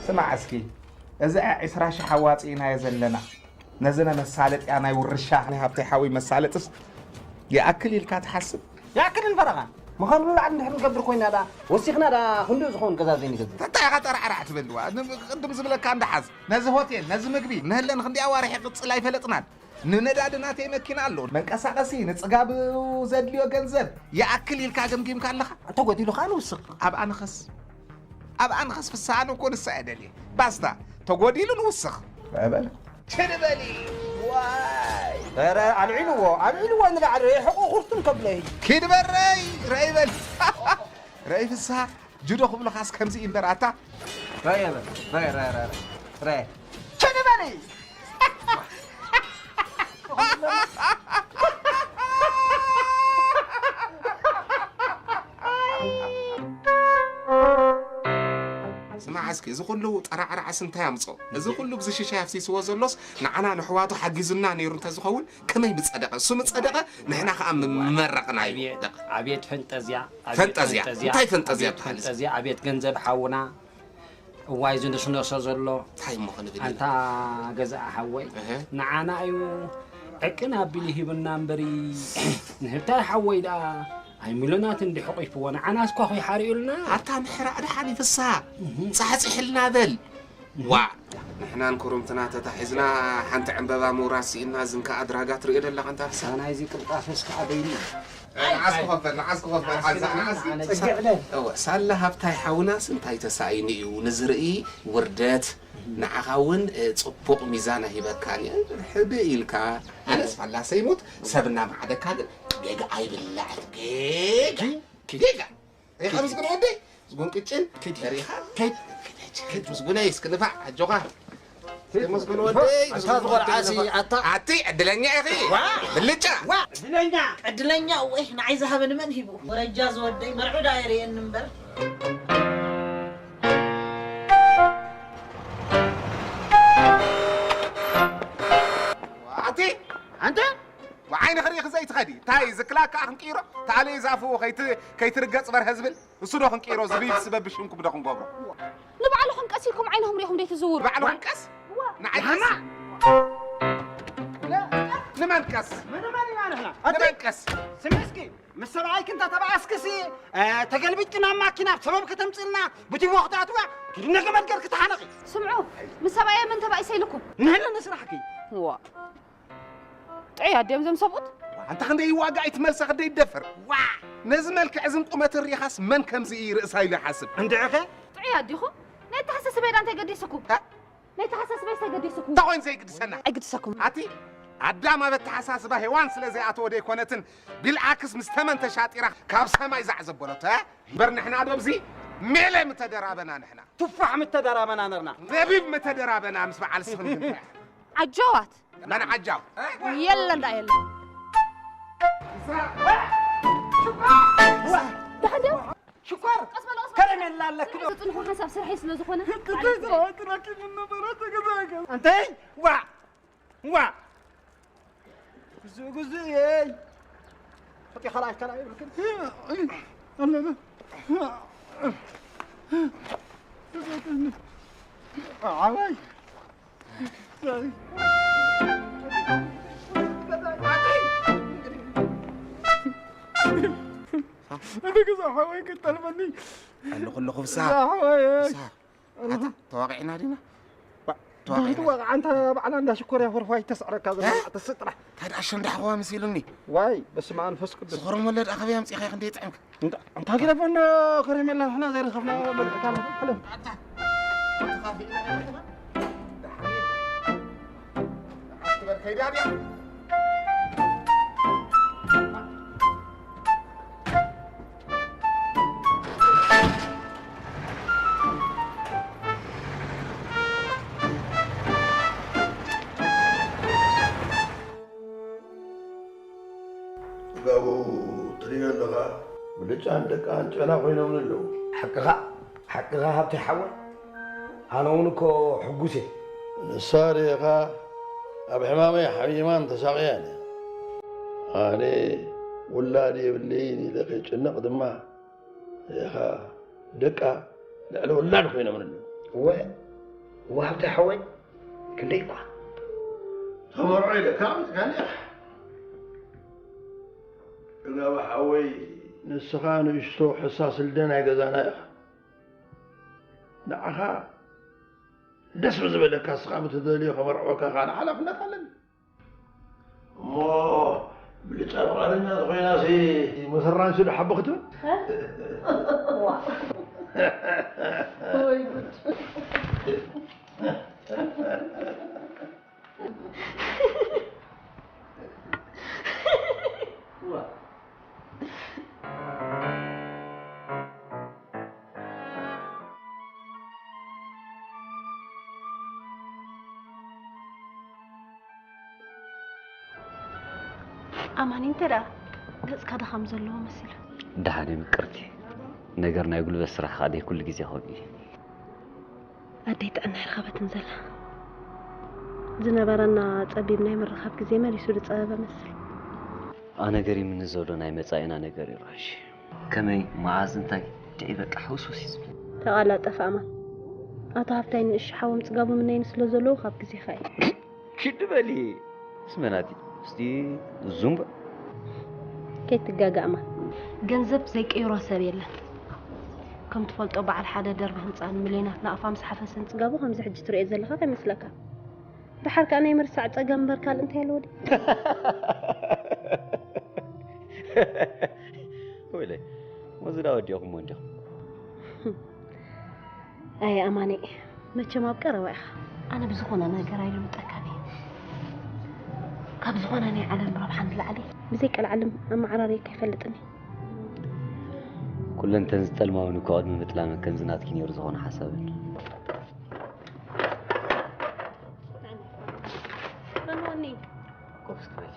ስማዕ እስኪ፣ እዚኣ ዕስራ ሽሕ ኣዋፂእናዮ ዘለና፣ ነዚ ነመሳለጥያ ናይ ውርሻ ናይ ሃብተይ ሓወይ መሳለጥስ ይኣክል ኢልካ ትሓስብ? ይኣክል እንፈረኻ። ምዃኑ ንላዕሊ እንድሕር ንገብር ኮይና ደኣ፣ ወሲኽና ደኣ ክንድኡ ዝኸውን ገዛ ዘይንገዝእ። እንታይ ኢኻ ጠራዕራዕ ትበልዋ? ን-፣ ቅድም ዝብለካ እንዳሓዝ። ነዚ ሆቴል፣ ነዚ ምግቢ፣ ንህለን ክንደይ ኣዋርሕ ይቕጽል ኣይፈለጥናን። ንነዳዲ ናተይ መኪና ኣሎ፣ መንቀሳቐሲ፣ ንጽጋብ ዘድልዮ ገንዘብ ይኣክል ኢልካ ገምጊምካ ኣለኻ? ተጎዲሉ ኸኣ ንውስኽ። ኣብኣ ንኸስ። ኣብኣ ንኸስ ፍስሃ፣ ኣነ እኮ ንሳ እየ ደልየ። ባስታ፣ ተጎዲሉ ንውስኽ። በል። ችድ በሊ። ዋይ። ኧረ፣ ኣልዒልዎ፣ ኣልዒልዎ ንላዕሊ፣ ሕቑ ኩርቱም ከብሎ እዩ። ኪድ በረይ፣ ረይ በል። ረይ ፍስሃ፣ ጅዶ ክብልኻስ ከምዚ እዩ እምበር ኣታ። ረየ በል፣ ረየ፣ ረየ፣ ረየ፣ ረየ። ችድ በሊ። ስማዕ እስኪ፣ እዚ ኩሉ ጠራዕራዕስ እንታይ ኣምጾ? እዚ ኩሉ ብዚ ሽሻይ ኣፍሲስዎ ዘሎስ ንዓና ንሕዋቱ ሓጊዙና ነይሩ እንተዝኸውን ከመይ ምጸደቐ? እሱ ምጸደቐ፣ ንሕና ከኣ ምመረቕናዮ። ኣቤት፣ ኣቤት ፈንጠዝያ፣ ኣቤት ፈንጠዝያ። ፈንጠዝያ፣ እንታይ ፈንጠዝያ ኣቤት ትበሃል? ፈንጠዝያ፣ ኣቤት ገንዘብ ሓውና። እዋይ ዝንስነሶ ዘሎ። እንታይ እሞ ክንብል ኢና? ኣንታ ገዛእ ሓወይ፣ እህ። ንዓና እዩ ዕቅን ኣቢሉ ሂብና እምበሪ፣ ንህብታይ ሓወይ ደኣ ኣይምሉናት እንዲ ሕቑፍዎ፣ ንዓናስ ኳኹ ይሓርዩልና። ኣታ ምሕራቕ ደሓን ይፍስሃ፣ እህ። ጻሕጺሕልና በል። እህ። ዋእ፣ ንሕናን ኩርምትና ተታሒዝና ሓንቲ ዕምበባ ምውራስ ስኢንና፣ ዝንከ ኣድራጋ ትርእዮ ዘለኻ እንታ ፍስሃ። ኣታ ናይዚ ቅልጣፈስ ከኣ በይኑ። ንዓስ ክኸፈል፣ ንዓስ ክኸፈል፣ ሓንሳእ ንዓስ። ንዓስ። እወ፣ ሳላ ሃብታይ ሓውናስ እንታይ ተሳኢኑ እዩ ንዝርኢ ውርደት፣ ንዓኻ እውን፣ እ፣ ጽቡቕ ሚዛን ኣይሂበካን እዩ። ሕድእ ኢልካ፣ ኣነስ ፋላሰ ይሙት፣ ሰብ እናመዓደካ ግን ጌጋ ኣይብላዕን። ጌጋ፣ ጌጋ። ጌጋ። ሪኻ ምስጉን ወደይ? ምስጉን ቅጭን? ኪድ። ሪኻ? ኪድ። ኪድ። ምስጉነይ፣ እስኪ ንፋዕ፣ ኣጆኻ። ምስጉን ወደይ፣ ኣታ ምስጉን ወደይ፣ ዝቖልዓሲ፣ ንፋዕ። ኣታ። ኣቲ ዕድለኛ ኢኺ። ዋ! ብልጫ። ዋ! ዕድለኛ። ዕድለኛ፣ ወይ፣ ንዓይ ዝሃበኒ መን ሂቡ? ወረጃ ዝወደይ፣ መርዑ ደኣ የርእየኒ እምበር። ኣቲ። ኣንተ? ወዓይኒ ክርኢ ክዘይ ትኸዲ። ታይ፣ ዝክላክ ከኣ ክንቅይሮ? ተኣለዩ ዛፉ ከይት-፣ ከይትርገጽ በርሀ ዝብል? እሱ ዶ ክንቅይሮ? ዝብይብ ስበብ ብሽምኩም ዶ ክንገብሮ? ንባዕልኹም ቀስ ኢልኩም ዓይንኹም ርኢኹም ደይ ትዝውሩ? ንባዕልኹም ቀስ? ዋ። ንዓይ ቀስ? ንመን ቀስ? መን መን ኢና ንሕና? ኣቲ ንመን ቀስ? ስምዒ እስኪ፣ ምስ ሰብኣይኪ እንተ ተባኣስክሲ፣ እ፣ ተገልቢጥኪ ናብ ማኪና ሰበብ ከተምጽእልና ብቲቦ ክትኣትዋ፣ ኪዲ ነገ መድገር ክትሓነቂ። ስምዑ፣ ምስ ሰብኣየ መን ተባኢሰ ኢልኩም? ንሕና ንስራሕኪ። ዋ። ጥዑይ ኣድዮም እዞም ሰብኡት። ኣንታ ክንደይ ይዋጋእ እቲ መልሳ ክንደይ ይደፈር። ዋ! ነዚ መልክዕ እዝን ቁመትን ሪኻስ መን ከምዚ እዩ ርእሳ ኢሉ ይሓስብ? እንድዒኸ? ጥዑይ ኣዲኹም? ናይ ኣተሓሳስበይ ዳ እንታይ ገዲስኩም? እ? ናይ ኣተሓሳስበይ እንታይ ገዲስኩም? እንታይ ኮይኑ ዘይግድሰና? ኣይግድሰኩም። ኣቲ ኣዳም ኣብ ኣተሓሳስባ ሄዋን ስለ ዘይኣተወ ደይኮነትን ቢልዓክስ ምስ ተመን ተሻጢራ ካብ ሰማይ ዛዕ ዘበለቶ፣ እ? እምበር ንሕና ዶ ኣብዚ ሜለ ምተደራበና ንሕና? ቱፋሕ ምተደራበና ነርና። ነቢብ ምተደራበና ምስ በዓል ስኽን ግን እንታይ? ዓጀዋት። መን ዓጃው? የለን ደኣ የለን። ዳሕደው። ሽኮር! ቀስ በል፣ ቀስ በል። ከረሜላ ኣለክ ዶ? ዝጽንሑ ሓንሳብ ስርሐይ ስለ ዝኾነ። እንታይ ስራሕ ትረኪብ ነበረ ተገዛገ? ኣንተይ! ዋ! ዋ! ግዙእ፣ ግዙእ፣ የይ! ፈቂ ካልኣይ፣ ካልኣይ ይብልክን። ኣለለ። ዓባይ። እንደ ገዛ ሓወይ ክጠልመኒ። ኣነ ኩለኹ ፍስሃ። ገዛ ሓወይ። ፍስሃ። ኣታ ተዋቒዕና ዲና? ዋ፣ ተዋቒዕና። ብክትዋቕ ኣንታ ባዕላ እንዳ ሽኮርያ ፈርፋይ ተስዕረካ ዘላ እ? ተስጥራ። እንታይ ደኣ ኣሸንዳ ሓዋ መሲሉኒ። ዋይ፣ በስመ ኣብ መንፈስ ቅዱስ። ዝኸረመለ ደኣ ከበይ ኣምጺእኻ ክንደይ ጥዕምካ? እንዳ-፣ ኣንታ ግደፈና ከረሜላ ንሕና ዘይረኸብናዮ በልዕካ ኣለና። ሓለፍ። ኣታ፣ ተኻፊእና ኢና። ደሓን። ደሓን ትበል ከይዳ ድያ? ጽጋቡ ትርእዮ ኣለኻ? ብልጫን ደቃን ጨና ኮይኖምኒ ኣለዉ። ሓቅኻ፣ ሓቅኻ ሃብተይ ሓወይ። ኣነ እውን እኮ ሕጉስ እየ። ንሳ ርኢኻ ኣብ ሕማመይ ሓሚማን ተሳቕያን እያ። ኣነ ውላድ የብለይን ኢለ ከይጭነቕ ድማ ርኢኻ ደቃ ልዕሊ ውላድ ኮይኖምኒ ኣለዉ። እወ፣ እዋ ሃብታይ ሓወይ፣ ክንደይ እኳ። ተመርዖ ኢለካ ኣምፅካኒ ኢኻ። ጥጋባ ሓወይ። ንስኻ ንእሽቶ ሕሳስ ልደ ናይ ገዛና ኢኻ። ንዓኻ ደስ ብዝበለካ፣ ንስኻ ብትደልዮ ከመርዕወካ ከኣ ሓላፍነት ኣለኒ። እሞ ብልጫ ፍቓደኛ ተኾይናሲ። መሰራንሲ ዶ ሓቦ ክትብል? ወይ ጉድ። ኣማኒ እንተ ደኣ ገጽካ ድኻም ዘለዎ መሲሉ። ደሓን እየ ምቅርቲ። ነገር ናይ ጉልበት ስራሕ ከኣ ደይ ኩሉ ግዜ ከምኡ እዩ። ኣደይ ጥዕና ኣይረኸበትን ዘላ። ዝነበረና ጸቢብ ናይ ምርኻብ ግዜ መሊሱ ዝጸበበ መስል። ኣነ ገሪምኒ ዘሎ ናይ መጻኢና ነገር እዩ ራሺ። ከመይ መዓዝ እንታይ ድዒ በቃ ሕውስውስ እዩ ዝብል። ተቓላጠፍ ኣማን። ኣቶ ሃፍታይ ንእሺ ሓዎም ጽጋቡ ምነይኑ ስለ ዘለዉ ካብ ግዜኻ እዩ። ኪድ በሊ ስመናቲ እስቲ ዙምባ። ከይትጋጋእማ። ገንዘብ ዘይቀይሮ ሰብ የለን። ከም ትፈልጦ በዓል ሓደ ደርቢ ህንፃ ንሚልዮናት ናቕፋ ምስ ሓፈሰን ጽጋቡ ከምዚ ሕጂ ትርእዮ ዘለኻ ከይመስለካ። ደሓር ከኣ ናይ ምርሳዕ ጸገም እምበር ካልእ እንታይ ኣለዎ ድዩ? ወይለይ መዝዳ ወዲኹሞ እንዲኹም። ኣየ ኣማኒ፣ መቸም ኣብ ቀረባ ኢኻ። ኣነ ብዝኾነ ነገር ኣይልምጠካን እየ። ካብ ዝኾነ ናይ ዓለም ረብሓ ንላዕሊ ብዘይ ቀልዓለም ኣመዓራርየካ ኣይፈልጥን እየ። ኩለን ተን ዝጠልማውን እኮ ቅድሚ ምጥላመን ከምዚ ናትኪ ነይሩ ዝኾነ ሓሳብን። ፈንወኒ። ኮፍ እስኪ በሊ።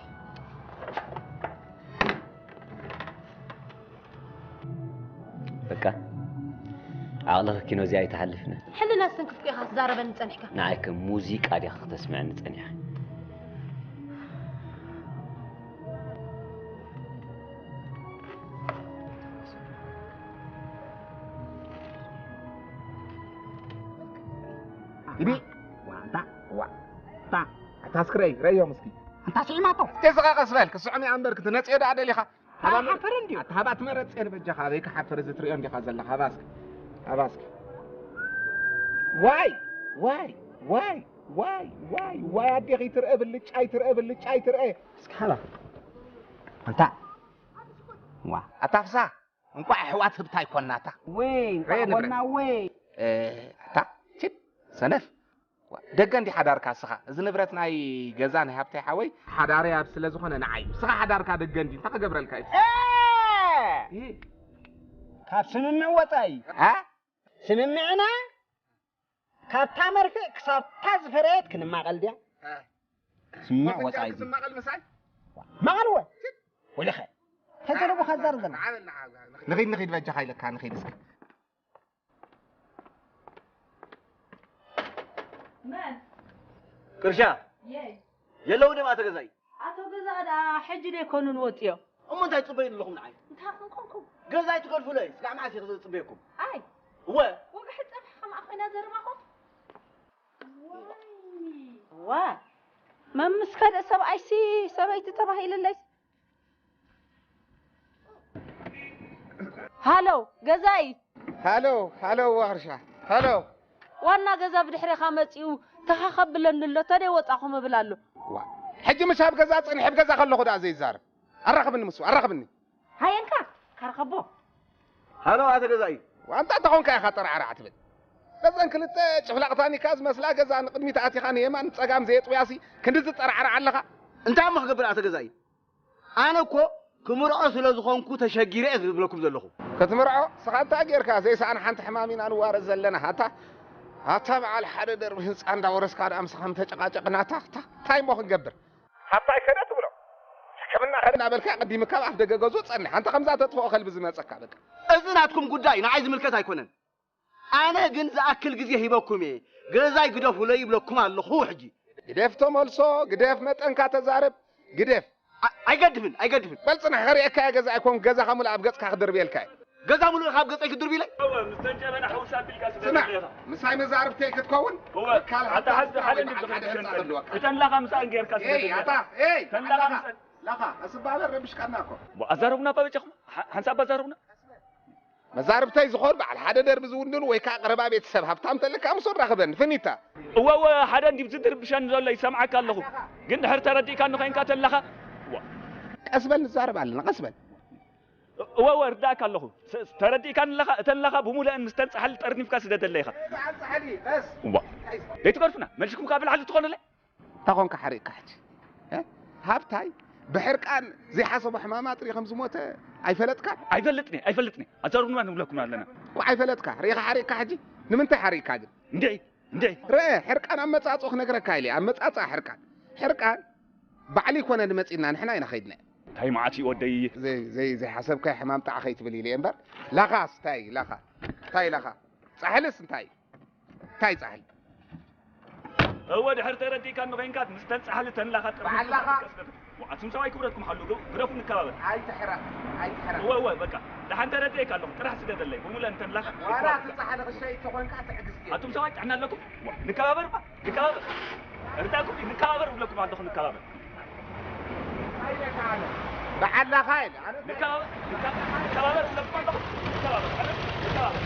በቃ ዓቕልኺ ኪኖ እዚኣ ኣይትሓልፍን። ሕልና ዝትንክፍኩ ኢኻ ትዛረበኒ ጸኒሕካ። ንዓይ ከም ሙዚቃ ዲኻ ክተስምዐኒ ጸኒኻ? ግዲ ዋንታ ዋንታ ኣታ ስክረይ ረዮም እስኪ ኣታ ስዒማቶ እስከ ስኻ ቀስ በል ክስዕም እያ እምበር ክትነጽዮ ደኣ ደሊኻ ሓፈር እንድዩ ኣታ ሃባ ትመረጽ እየ ንበጃኻ ኣበይ ክሓፍር እዚ ትርእዮ እንዲኻ ዘለኻ ሃባ እስኪ ሃባ እስኪ ዋይ ዋይ ዋይ ዋይ ዋይ ዋይ ኣዴኺ ትርአ ብልጫይ ትርአ ብልጫይ ትርአ እስኪ ሓባ ኣንታ ዋ ኣታ ፍሳ እንቋዕ ኣሕዋት ህብታ ኣይኮናታ ወይ እንቋዕ ኮና ወይ ኣታ ችድ ሰነፍ ደገ እንዲ ሓዳርካ ስኻ እዚ ንብረት ናይ ገዛ ናይ ሃብታይ ሓወይ ሓዳረይ ኣብ ስለ ዝኾነ ንዓይ ስኻ ሓዳርካ ደገ እንዲ እንታይ ክገብረልካ እዩ ካብ ስምምዕ ወፃኢ ስምምዕና ካብታ መርፍእ ክሳብታ ዝፈረየት ክንማቐል ድያ ስምምዕ ወፃኢ ስማቐል ምሳይ ማቐልወ ወይለኸ ተጀረቡ ካዛር ዘላ ንኺድ ንኺድ በጃኻ ኢለካ ንኺድ እስኪ መን ቅርሻ የይ የለውን እዮም ኣቶ ገዛኢ ኣቶ ገዛ ደኣ ሕጂ ደይኮኑን ወፅዮ እሞ እንታይ ትፅበዩ ኣለኹም ንዓይ እንታይ ክንኮንኩም ገዛኢ ትገድፉለይ ስጋዕ መዓስ እየ ዝፅበየኩም ኣይ እወ ወግሒ ፀብሒ ከምኣ ኮይና ዘረባኹም ዋ መምስ ከደ ሰብኣይሲ ሰበይቲ ተባሂልለይ ሃሎ ገዛኢ ሃሎ ሃሎ ዋርሻ ሃሎ ዋና ገዛ ብድሕሬኻ መፂኡ ተኻኸብለኒ ኣሎ ተደይ ወፃኹም እብል ኣሎ ሕጂ ምሽ ኣብ ገዛ ፀኒሐ ኣብ ገዛ ከለኹ ደኣ ዘይዛረብ ኣራኽብኒ ምስ ኣራኽብኒ ሃየንካ ካርኸቦ ሃሎ ኣተ ገዛኢ ዋንታ ተኾንካ ኢኻ ጠራዕራዕ ትብል በዘን ክልተ ጭፍላቕታኒካ ዝመስላ ገዛ ንቕድሚት ኣቲኻ ንየማን ንፀጋም ዘየጥውያሲ ክንዲ ዝጠራዕራዕ ኣለኻ እንታይ እሞ ክገብር ኣተ ገዛኢ ኣነ እኮ ክምርዖ ስለ ዝኾንኩ ተሸጊረ እየ ዝብለኩም ዘለኹ። ክትምርዖ? ስኻ እንታይ ጌርካ? ዘይሰኣን ሓንቲ ሕማም ኢና ንዋረ ዘለና። ኣታ ኣታ በዓል ሓደ ደርቢ ህንጻ እንዳወረስካ ደኣ ምሳኻ ምተጨቃጨቅና ኣታ ኣታ እንታይ እሞ ክንገብር? ሃብታይ ከደ ትብሎ? ሕክምና ከደ እናበልካ ኣቐዲምካ ኣብ ኣፍ ደገ ገዝኡ ጸንሕ። ኣንታ ከምዛ ተጥፍኦ ከልቢ ዝመጸካ በቃ። እዚ ናትኩም ጉዳይ ንዓይ ዝምልከት ኣይኮነን። ኣነ ግን ዝኣክል ግዜ ሂበኩም እየ። ገዛይ ግደፉለይ ይብለኩም ኣለኹ ሕጂ። ግደፍ ተመልሶ፣ ግደፍ መጠንካ ተዛረብ፣ ግደፍ። ኣ- ኣይገድፍን፣ ኣይገድፍን። በል ጽናሕ ከርእየካ እየ ገዛ ኣይኮን ገዛኻ ሙሉእ ኣብ ገጽካ ክድርብየልካ እየ። ገዛ ሙሉእ ካብ ገጸይ ክድርብ ኢለ? እወ፣ ምስ ተን ጀበና ሕውስ ኣቢልካ ስለ ስማዕ፣ ዘለኻ። ምሳይ መዛርብተይ ክትከውን፣ እወ፣ ካልእ ኣታ ሓንቲ ሓዚ ሓደ ሓንቲ እንዲ ሓደ ዝኽእል ህንጻ ሸንጠል ክህልወካ። እተን ላኻ ምሳኣን ጌርካ ስለ እይ፣ ዘለኻ። ኣታ፣ እይ፣ ተን ላኻ ኣታ፣ ምሳኣን ላኻ፣ እስባበር ረብሽካና እኮ። እሞ ኣዛረቡና ኣባ በጃኹም፣ ሓ-፣ ሓንሳብ ኣዛረቡና። መዛርብተይ ዝኾን በዓል ሓደ ደርቢ ዝውንኑ ወይ ከኣ ቀረባ ቤተሰብ ሃብታም ተለካ ምስ ራኸበኒ፣ ፍኒታ። እወ፣ እወ፣ ሓደ እንዲ ዝድርብሸኒ ዘሎ ይሰምዓካ ኣለኹ። ግን ድሕር ተረዲእካኒ ኮይንካ ተን ላኻ፣ እዋ። ቀስ በል ንዛረብ ኣለና፣ ቀስ በል። እወ፣ እወ፣ እርዳእካ ኣለኹ። ስ-፣ ተረዲእካኒ ኣለኻ፣ እተን ላኻ ብሙሉአን ምስ ተን ጻሕሊ ጠርኒፍካ ስደደለይ ኢኻ። እዋ። ደይትገርፉና፣ መልሽኩም ካብ ብላዕሊ ትኾኑለይ? እንታይ ኾንካ ሓሪቕካ ሕጂ? እ? ሃብታይ ብሕርቃን ዘይሓሰቦ ሕማማ ጥሪ ከም ዝሞተ ኣይፈለጥካን? ኣይፈልጥን እየ፣ ኣይፈልጥን እየ። ኣዛርቡና ንብለኩም ኣለና። እኮ ኣይፈለጥካ። ርኢኻ ሓሪቕካ ሕጂ? ንምንታይ ሓሪቕካ ግን? እንድዒ፣ እንድዒ። ርአ፣ ሕርቃን ኣመጻጽኦ ክነግረካ ኢለ። ኣመጻጽኣ ሕርቃን። ሕርቃን ባዕሉ ይኮነ ንመጺና፣ ንሕና ኢና ኸይድና። እንታይ መዓት እዩ ወደይ? ዘይ-፣ ዘይ-፣ ዘይሓሰብካዮ ሕማም ጣዕ ኸይትብል ኢለ እየ እምበር። ላኻስ እንታይ እዩ? ላኻ። እንታይ ላኻ? ጻሕልስ እንታይ እዩ? እንታይ ጻሕሊ? እወ፣ ድሕር ተረዲእካኒ ኮይንካ፣ ምስ ተን ጻሕሊ ተን ላኻ ጥርንፍ በዓል ላኻ? ክትቀስቀስ። ዋ፣ ኣቱም ሰብኣይ ክብረትኩም ሓሉ፣ ግረ-፣ ግረፉ ንከባበር። ኣይትሕረቕ፣ ኣይትሕረቕ። እወ፣ እወ፣ በቃ። ደሓን ተረዲኤካ ኣለኹ። ጥራሕ ስደደለይ። ብሙለ እንተን ላኻ ዋላ ይኮና። እቲ ጻሕሊ ክሸይጥ ተኾይንካ ትዕግስቲ ኣቱም ሰብኣይ ጥዕና ኣለኩም? ዋ፣ ንከባበር እባ፣ ንከባበር። እርዳእኩም፣ ንከባበር እብለኩም ኣለኹ፣ ንከባበር። በዓል ላኻ ኢለ። ኣነ ንከባበር፣ ንከባበር፣ ንከባበር እብለኩም ኣለኹ፣ ንከባበር። ኣነ ንከባበር።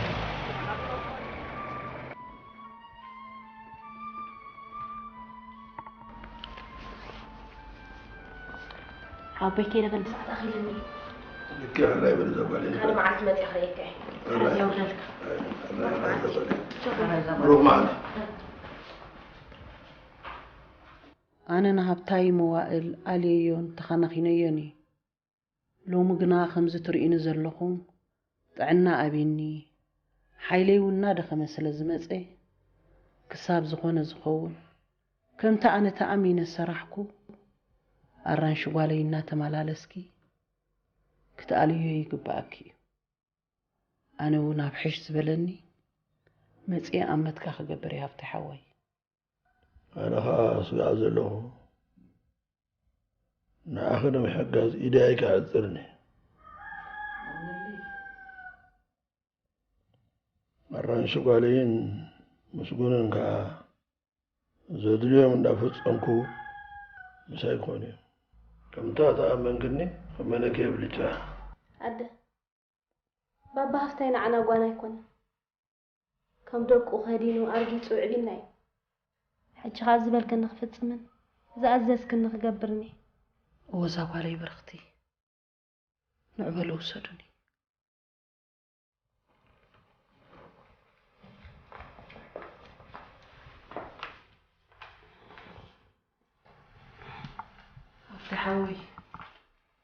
ኣቦይ ከይደ በል ብዛዕባ ኣኺልኒ። ልክዕ፣ ሕራይ በል እዛ ጓል እያ። ሓደ መዓልቲ መፂኣ ክርእየካ እየ። ሕራይ። ሕራይ የውርደልካ። ሕራይ፣ ሕራይ እዛ ጓል እያ። ሸኮር። ብሩኽ መዓልቲ። ኣነ ንሃብታይ መዋእል ኣልየዮን ተኸናኺነዮን እየ። ሎሚ ግና ከምዚ ትርእዩኒ ዘለኹም ጥዕና ኣቢኒ፣ ሓይለይ እውን እናደኸመ ስለ ዝመጸ፣ ክሳብ ዝኾነ ዝኸውን፣ ከምቲ ኣነ ተኣሚነ ዝሰራሕኩ፣ ኣራንሺ ጓለይ እናተመላለስኪ ክትኣልዮ ይግብኣኪ እዩ። ኣነ እውን ኣብ ሕሽ ዝበለኒ መጺኤ ኣመትካ ክገብር እየ ሃብተይ ሓወይ። ኣነ ኸኣ ስጋዕ ዘለኹ ንዓኺ ንምሕጋዝ ኢደይ ኣይክዕጽርን እየ። ኣራንሺ ጓለይን ምስጉንን ከኣ ዘድልዮም እንዳፈጸምኩ ምሳይ ክኾኑ እዮም። ከምታ ተኣመንክኒ ክመነኪ የብልኪ። ኣደ፣ ባባ ሃፍታይ ንዓና ጓና ኣይኮነን። ከም ደቁ ከዲኑ ኣርጊጹ ኣዕቢና እዩ። ሕጂ ኸኣ ዝበልክኒ ክፍጽምን ዝኣዘዝክኒ ክገብርን እየ። እወ፣ እዛ ጓለይ ብርኽቲ፣ ንዑ በሉ ውሰዱኒ። ኣብቲ ሓወይ፣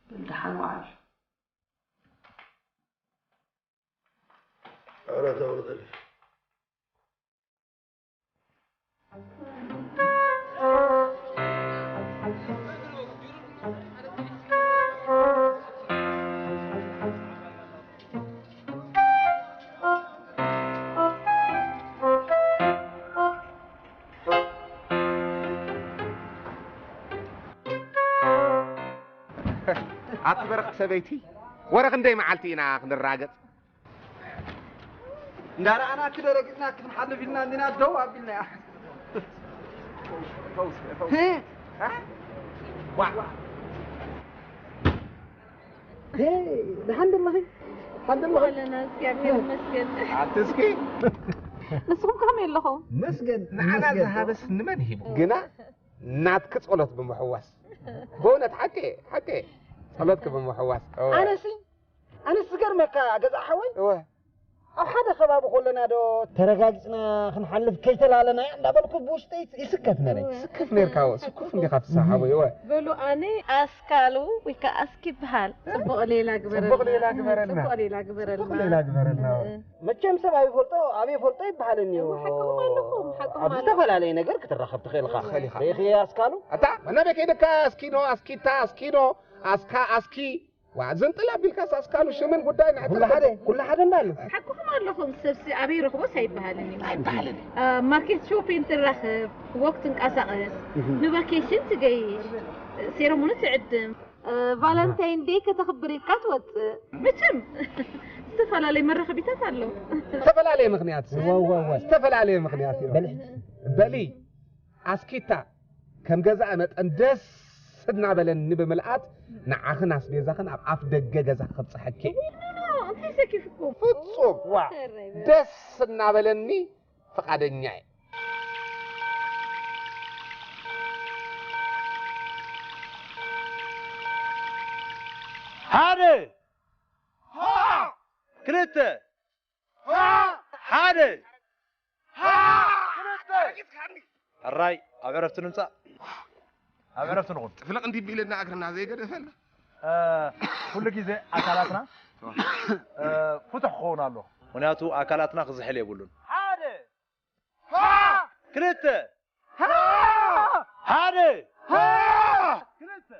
በል ደሓን ወዓል። ኧረ ተውርደልሽ። ኣቲ በረኽቲ ሰበይቲ፣ ወረ ክንደይ መዓልቲ ኢና ክንራገጽ? እንዳረኣናኪ ዶ ረጊጽናኪ ክንሓልፍ ኢልና እንዲና ደው ኣቢልናያ። ሄ! ዋ! ሄ! ደሓን ደለኺ? ደሓን ደለኺ? ኣለና፣ እግዚኣብሔር ይመስገን። ኣቲ እስኪ ንስኹም ከመይ ኣለኹም? መስገን፣ ንዓና መስገን። ዝሃበስ ንመን ሂቡ? ግና ናትኪ ጸሎት ብምሕዋስ። በእውነት ሓቂ፣ ሓቂ። ጸሎትኪ ብምሕዋስ። እወ። ኣነሲ፣ ኣነስ ዝገርመካ ገዛ ሓወይ። እወ። ኣብ ሓደ ከባቢ ከለና ዶ ተረጋጊጽና ክንሓልፍ ከይተላለና እያ እንዳበልኩ ብውሽጠይ ይስከፍ ነረ። እወ። ስክፍ ነርካ፣ እወ። ስኩፍ እንዲኻ ፍስሓ ሓወይ፣ እወ። በሉ ኣነ ኣስካሉ ወይ ከኣ ኣስኪ ይበሃል። ጽቡቕ ሌላ ግበረልና። ጽቡቕ ሌላ ግበረልና። ጽቡቕ ሌላ ግበረልና። ጽቡቕ ሌላ ግበረልና። እወ። መቸም ሰብ ኣብ ይፈልጦ፣ ኣብ ይፈልጦ ይበሃል እኒኦ። እወ፣ ሓቅኹም ኣለኹም፣ ሓቅኹም ኣብ ኣለኹም። ዝተፈላለየ ነገር ክትራኸብ ትኽእል ኢኻ። ትኽእል ኢኻ። ርኢኺ ኣስካሉ? ኣታ፣ መናበይ ከይደካ ኣስኪኖ፣ ኣስኪታ፣ ኣስኪኖ፣ ኣስካ፣ ኣስኪ፣ ዋ፣ ዝንጥል ኣቢልካስ ኣስካሉ ሽምን ጉዳይ ንሕቲ ኩሉ ሓደ፣ ኩሉ ሓደ እንዳሉ። ሓቅኹም ኣለኹም፣ ሰብሲ ኣበይ ረኽቦስ ኣይበሃልን እዩ። ኣይበሃልን እዩ። አ፣ ማርኬት ሾፒን ትራኸብ፣ ወክ ትንቀሳቐስ፣ እህ። ንቫኬሽን ትገይሽ፣ ሴረሞኒ ትዕድም። እ፣ ቫለንታይን ዴይ ከተኽብር ኢልካ ትወጽእ። መቸም፣ እሳ ዝተፈላለየ መራኸቢታት ኣለዉ። ዝተፈላለየ ምኽንያት እዩ። እወ፣ እወ፣ እወ። ዝተፈላለየ ምኽንያት እዩ። በሊ። በሊ ኣስኪታ ከም ገዛእ መጠን ደስ እናበለኒ ብምልኣት ንዓኽን ኣስቤዛኽን ኣብ ኣፍ ደገ ገዛ ከብፅሐኪ። እንታይ ሰኪፍኩም? ፍጹም እረይ በል። ደስ እናበለኒ ፍቓደኛ እየ። ሓደ ክልተ ሓደ ክልተ። ሕራይ ኣብ ዕረፍቲ ንምጻእ። ኣብ ዕረፍቲ ንኹን። ጥፍልቕ እንዲቢልና እግርና ዘይገደፈና። ኩሉ ግዜ ኣካላትና ፍቱሕ ክኸውን ኣሎ። ምክንያቱ ኣካላትና ክዝሕል የብሉን። ሓደ ክልተ ሓደ ክልተ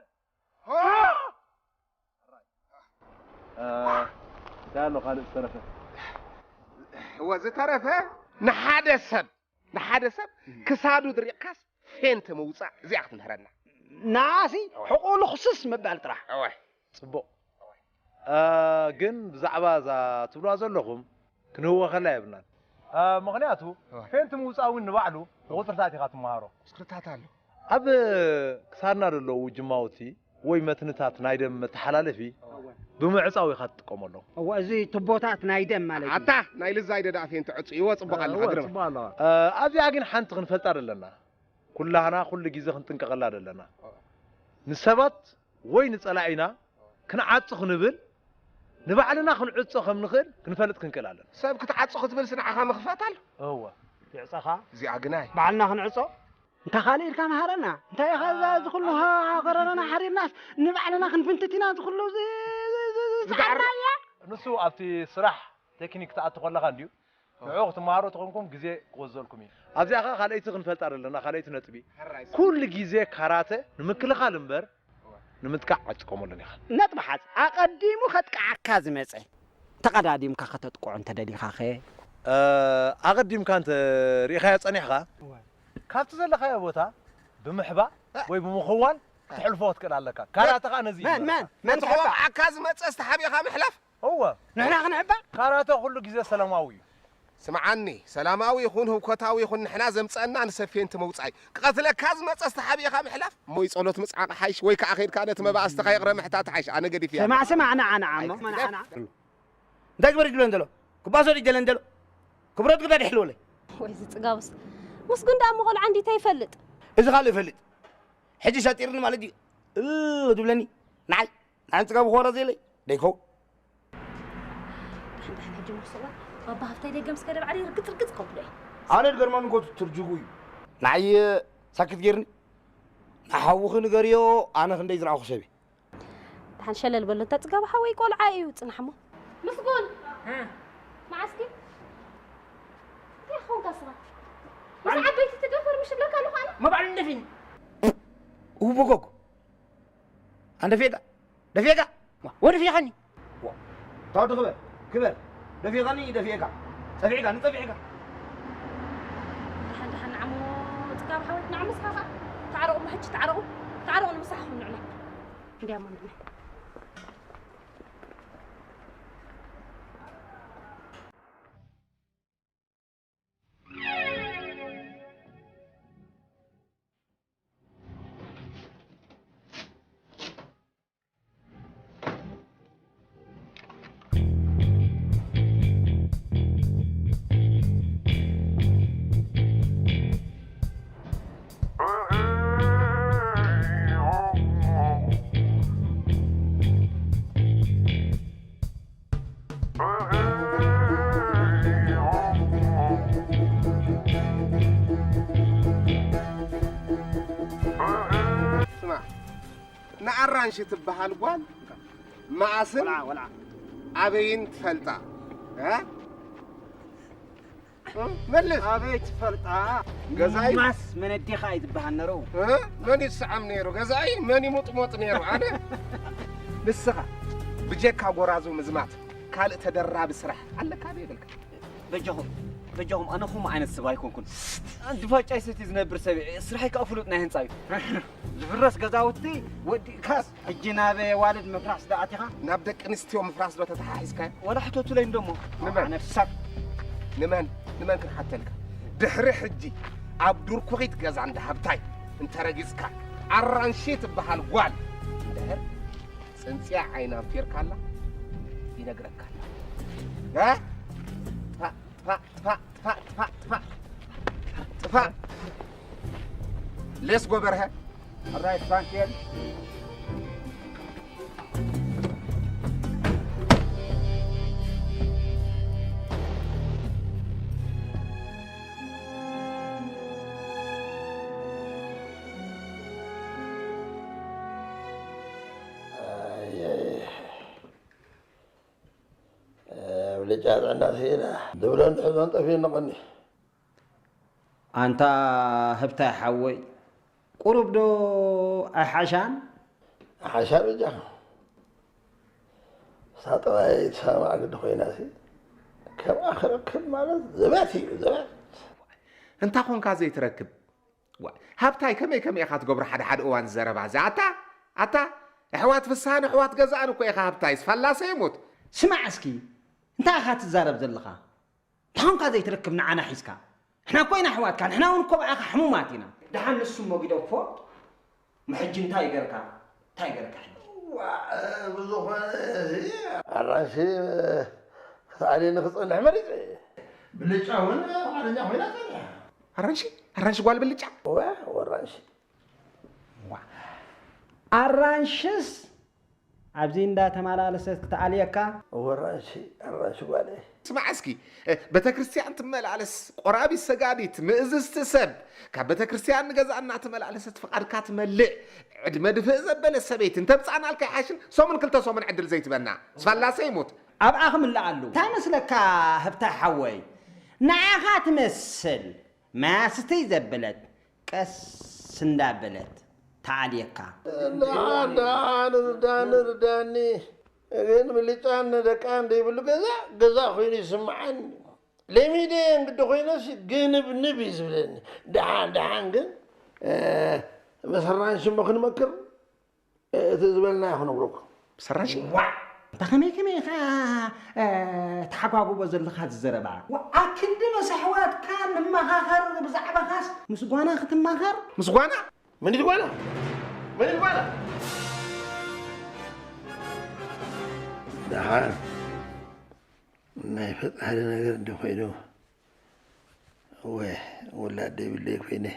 እንታይ ኣሎ ካልእ ዝተረፈ? እወ ዝተረፈ ንሓደ ሰብ ንሓደ ሰብ ክሳዱ ድሪቕካስ ፌንት ምውፃእ እዚኣ ክትምህረና። ንዓሲ ሕቁኡ ልኽስስ ምባል ጥራሕ። እወ ፅቡቕ። ግን ብዛዕባ እዛ ትብልዋ ዘለኹም ክንህወኸላ የብልናን። ምኽንያቱ ፌንት ምውፃእ እውን ንባዕሉ ብቁፅርታት ኢኻ ትመሃሮ። ቁፅርታት ኣሎ። ኣብ ክሳድና ዘለዉ ጅማውቲ ወይ መትንታት ናይ ደም መተሓላለፊ ብምዕፃው ኢኻ ትጥቀመሎም። እወ እዚ ቱቦታት ናይ ደም ማለት እዩ። ኣታ ናይ ልዛይ ደዳ ፌንት ዕፁ ይወ ፅቡቕ ኣለኻ ግርማ። ኣብዚኣ ግን ሓንቲ ክንፈልጣ ደለና። ኩላህና ኩሉ ግዜ ክንጥንቀቐላ ደለና። ንሰባት ወይ ንጸላኢና ክንዓጹ ክንብል ንባዕልና ክንዕጾ ከም ንኽእል ክንፈልጥ ክንክእል ኣለና። ሰብ ክትዓጹ ክትብል ስንዓኻ ምኽፋት ኣሎ። እወ ይዕጸኻ። እዚኣ ግናይ። ባዕልና ክንዕጾ። እንታ ካልእ ኢልካ መሃረና። እንታይ ኢኻ እዛ እዚ ኩሉ ሃገረና ሓሪርናስ ንባዕልና ክንፍንትት ኢና እዚ ኩሉ እዚ እዚ- እዚ- እዚ- ዝጋዕር- ዝዓራያ? ንሱ ኣብቲ ስራሕ ቴክኒክ ትኣቱ ከለኻ እንድዩ ንዕኡ ክትመሃሮ ተኾንኩም ግዜ ክወዘልኩም እዩ። ኣብዚኣ ኸዓ ካልኣይቲ ክንፈልጣ ዘለና ካልኣይቲ ነጥቢ ኩሉ ግዜ ካራተ ንምክልኻል እምበር ንምጥቃዕ ኣይትጥቀመሉን ኢኻ። ነጥቢ ሓዝ ኣቐዲሙ ከጥቅዓካ ዝመጸ ተቐዳዲምካ ከተጥቅዖ እንተደሊኻኸ? ኣቐዲምካ እንተ ርኢኻዮ ጸኒሕካ ካብቲ ዘለኻዮ ቦታ ብምሕባእ ወይ ብምኽዋል ክትሕልፎ ክትክእል ኣለካ። ካራተ ኸዓ ነዚ እዩ መን መን መን ነቲ ክሕባእ? ክወቕዓካ ዝመጸ ዝተሓቢእኻ ምሕላፍ እወ ንሕና ክንሕባእ? ካራተ ኩሉ ግዜ ሰላማዊ እዩ። ስምዓኒ ሰላማዊ ይኹን ህውከታዊ ይኹን ንሕና ዘምጸአና ንሰብ ፌንቲ ምውጻእ እዩ። ክቐትለካ ዝመጸ ዝተሓቢእኻ ምሕላፍ እሞ ጸሎት ምጽዓቕ ሓይሽ ወይ ከኣ ኸይድካ ነቲ መባእስትኻ ይቕረ ምሕታት ሓይሽ ኣነ ገዲፍ እያ። ስማዕ ስማዕ ንዓ ንዓ እሞ ንዓ እንታይ ግበር እዩ ዝብለን ዘሎ? ክባሶ ድዩ ደለን ዘሎ? ክብረት ግዳ ድሕልወለይ። ወይ ዝጽጋቡስ ምስጉን ደኣ እሞ ቆልዓ እንዲታ ይፈልጥ። እዚ ካልእ ይፈልጥ። ሕጂ ሻጢርኒ ማለት ድዩ? እ ዝብለኒ ንዓይ ንዓይ ጽጋቡ ክወረ ዘየለይ ደይከው ድሕን ድሕን ሕጂ መክሰዋ ባባ ሃፍታይ ደገ ምስ ከደ ባዕለይ ርግጽ ርግጽ ከብሎ እየ። ኣነ ድገርመኒ እኮ ትርጅጉ እዩ። ንዓይ ሳክት ጌርኒ ንሓውኺ ንገርዮ ኣነ ክንደይ ዝረኣኹ ሰብ እየ። ደሓን ሸለል በሎ እንታ ጽጋቡ ሓወይ ቆልዓ እዩ ጽናሕ እሞ። ምስጉን መዓስኪ እንታይ ኾንካ ስኻ ምስ ዓበይቲ ትደፈር ምሽ ብለካ ኣለኹ ኣነ። መባዕሉ እንደፊኒ እውበጎጎ ኣንደፌጣ ደፌቃ ወደፊኻኒ ታወዲ ክበር ክበር ደፊኻኒ ደፊኤካ ጸፊዕካ ንጸፊዕካ ደሓን ደሓን ንዓሞ ጽጋብ ሓወት ንዓሞ ስኻ ኸዓ ተዓረቑ ሕጂ ተዓረቑ ተዓረቑ ንምሳሕኹም ንዕና እንዲያሞ ንዕና ስማዕ ንኣራንሺ ትበሃል ጓል መኣስን ኣበይን ትፈልጣ? መልስ። ኣበይ ትፈልጣ? ገዛኢ። ማስ መነዴኻ እዩ ዝበሃል ነረው። መን ይስዓም ነይሩ? ገዛኢ መን ይሙጥሞጥ ነይሩ? ኣነ። ንስኻ ብጀካ ጎራዙ ምዝማት ካልእ ተደራቢ ስራሕ ኣለካ ዶ ይብልካ? በጀኹም በጃኹም፣ ኣነ ከምኡ ዓይነት ሰብ ኣይኮንኩን። ኣንድ ፋጫ ይሰቲ ዝነብር ሰብ እየ። ስራሐይ ከዓ ፍሉጥ ናይ ህንፃ እዩ። ዝፍረስ ገዛውቲ ወዲእካስ፣ ሕጂ ናብ ዋልድ ምፍራስ ዳኣቲኻ? ናብ ደቂ ኣንስትዮ ምፍራስ ዶ ተተሓሒዝካዮ? ወላ ሕተቱለይ እንደሞ። ንመን? ኣነ ሳብ ንመን ንመን ክንሓተልካ? ድሕሪ ሕጂ ኣብ ዱርኩኺት ገዛ እንዳ ሃብታይ እንተረጊጽካ፣ ኣራንሺ ትበሃል ጓል እንድሕር ጽንጽያ ዓይና ኣንፊርካላ፣ ይነግረካ። እ? ፋእ፣ ፋእ፣ ፋእ፣ ፋእ፣ ፋእ፣ ፋእ፣ ፋእ። ፋእ። ሌስ ጎበርሀ። ኣራይ ፍራንኬል። ኣየይ። ብልጫ ጥዕና ስኢና። ዝብሎ እንድሕዞን ጠፊእኒ ቐኒ። ኣንታ ህብታይ ሓወይ፣ ቁሩብ ዶ ኣይሓሻን? ሓሻ በጃኻ። እሳ ጠባይ ትሰማዕ ግዲ ኮይና ሲ፣ ከምኣ ክረክብ ማለት ዘበት እዩ፣ ዘበት። እንታ ኾንካ ዘይትረክብ? ዋ፣ ሃብታይ ከመይ ከመይ ኢኻ ትገብሮ ሓደ ሓደ እዋን ዘረባ እዚ? ኣታ፣ ኣታ፣ ኣሕዋት ፍስሃን ኣሕዋት ገዛእን እኮ ኢኻ ሃብታይ፣ ስፋላሰ ይሙት። ስማዕ እስኪ፣ እንታይ ኢኻ ትዛረብ ዘለኻ? እንታይ ኾንካ ዘይትረክብ ንዓና ሒዝካ? ንሕና እኮ ኢና ኣሕዋትካ፣ ንሕና እውን እኮ ብኣኻ ሕሙማት ኢና። ደሓን ንሱ እሞ ግደፎ፣ እሞ ሕጂ እንታይ ገርካ? እንታይ ገርካ ሕጂ? ዋ፣ ብዝኾነ እዚ ኣራንሺ ክትኣልየኒ ክጸንሕ መሪጸ እየ። ብልጫ እውን ፍቓደኛ ኮይና ጸኒሓ። ኣራንሺ? ኣራንሺ ጓል ብልጫ? ዋ፣ ወራንሺ። ዋ፣ ኣራንሽስ ኣብዚ እንዳተመላለሰት ክትኣልየካ? እወ፣ ኣራንሺ፣ ኣራንሺ ጓለይ። ስማዕ እስኪ፣ እ፣ ቤተክርስትያን ትመላለስ፣ ቆራቢት ሰጋዲት፣ ምእዝዝቲ ሰብ፣ ካብ ቤተክርስትያን ንገዛ እናተመላለሰት ፍቓድካ ትመልእ፣ ዕድመ ድፍእ ዘበለት ሰበይቲ እንተምጻእናልካ ይሓሽን፣ ሰሙን ክልተ ሰሙን ዕድል ዘይትበና። ስፋላሰ ይሙት። ኣብኣ ክምልእ ኣለዎ። እንታይ መስለካ ህብታይ ሓወይ? ንዓኻ ትመስል ማያ ስትይ ዘበለት ቀስ እንዳበለት ትኣልየካ። ደሓን፣ ደሓን፣ ርዳኒ፣ ርዳኒ። ግን ብልጫን ደቃን ዘይብሉ ገዛ፣ ገዛ ኮይኑ ይስምዓኒ። ለሚደ እንግዲ ኮይነስ ግንብንብ እዩ ዝብለኒ። ደሓን፣ ደሓን ግን፣ እ፣ ምስ ኣራንሺ እሞ ክንመክር፣ እቲ ዝበልናዮ ክነግረኩም። ሰራሽ? ዋዕ! እንታ ከመይ ከመይ ኢኻ፣ እ፣ ተሓጓጉቦ ዘለኻ እዚ ዘረባ? ዋዕ! ኣክንዲ ምስ ኣሕዋትካ ንመኻኸር ብዛዕባኻስ ምስ ጓና ክትማኸር? ምስ ጓና? መን እዩ ጓና? መን እዩ ጓና? ደሓን ናይ ፈጣሪ ነገር እንዲ ኮይኑ እወ፣ ውላድ ደይብለይ ኮይነ።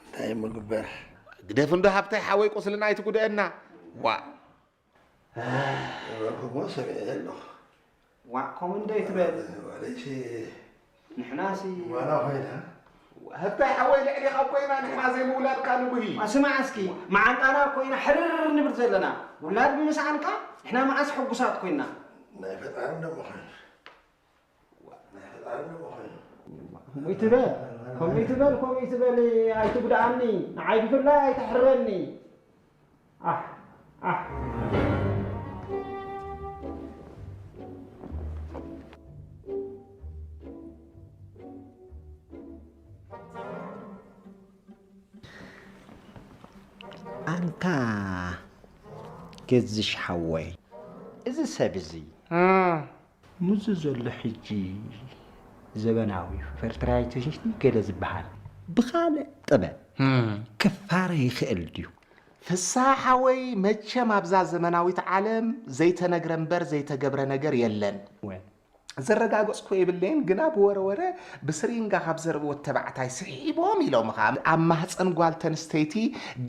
እንታይ እሞ ግበር? ግደፍ እንዶ ሃብታይ ሓወይ፣ ቁስልና ኣይትጉድአና። ዋእ! ዝበልኩዎ ሰሚዐ ኣለኹ። ዋእ፣ ከምኡ እንዶ ኣይትበል። ዋለይሲ ንሕናሲ ዋላ ኮይና። ሃብታይ ሓወይ፣ ልዕሌኻ እኮ ኢና ንሕና ዘይምውላድካ ንጉሂ። ስማዕ እስኪ፣ መዓንጣና እኮ ኢና ሕርር ንብል ዘለና። ውላድ ብምስኣንካ ንሕና መዓስ ሕጉሳት ኮይና? ናይ ፈጣሪ ደሞ ኮይኑ። ከምኡ ይትበል፣ ከምኡ ይትበል፣ ከምኡ ይትበል፣ ኣይትጉድኣኒ፣ ንዓይ ብፍላይ ኣይተሕርረኒ። ኣሕ፣ ኣሕ። ኣንታ ገዝሽ ሓወይ፣ እዚ ሰብ እዚ እም። ምስዚ ዘሎ ሕጂ ዘበናዊ ፈርትራይዜሽን ገለ ዝበሃል ብኻልእ ጥበብ እም። ክፋረ ይኽእል ድዩ? ፍስሃ ሓወይ፣ መቸም ኣብዛ ዘመናዊት ዓለም ዘይተነግረ እምበር ዘይተገብረ ነገር የለን። ወ- ዘረጋገጽኩ የብለይን፣ ግና ብወረ ወረ ብስሪንጋ ካብ ዘርብዎ ተባዕታይ ስሒቦም ኢሎምኻ። ኣብ ማህጸን ጓል ተንስተይቲ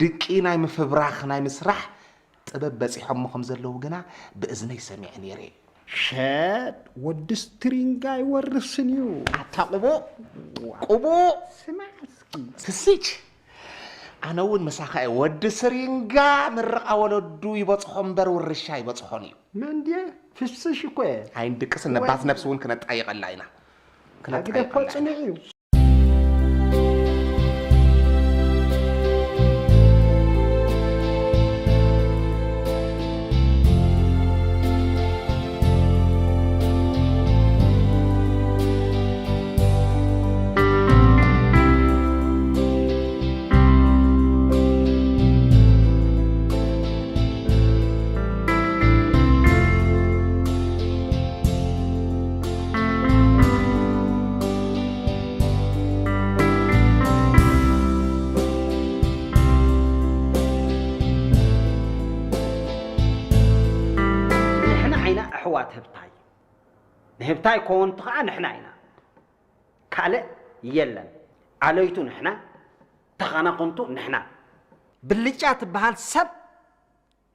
ድቂ ናይ ምፍብራኽ ናይ ምስራሕ ጥበብ በጺሖሞ ከም ዘለዉ ግና ብእዝነይ ሰሚዐ ነይረ። ሸድ ወዲ ስትሪንጋ ኣይወርስን እዩ። ኣታ ቅቡእ፣ ቅቡእ። ስማዕ እስኪ። ክሲች። ኣነ እውን ምሳኻ እየ። ወዲ ስሪንጋ ምርቓ ወለዱ ይበጽሖ እምበር ውርሻ ይበጽሖን እዩ። መን ድየ? ፍስሽ እኮ እየ። ኣይንድቅስን፣ ነባት ነብሲ እውን ክነጣይቐላ ኢና። ኣግደ እኮ ክነጣይቐላ ኢና። ጽኑዕ እዩ። ዋት ህብታይ ንህብታይ ኮንቱ ከዓ ንሕና ኢና። ካልእ የለን። ኣለይቱ ንሕና፣ ተኻናኾምቱ ንሕና። ብልጫ ትበሃል ሰብ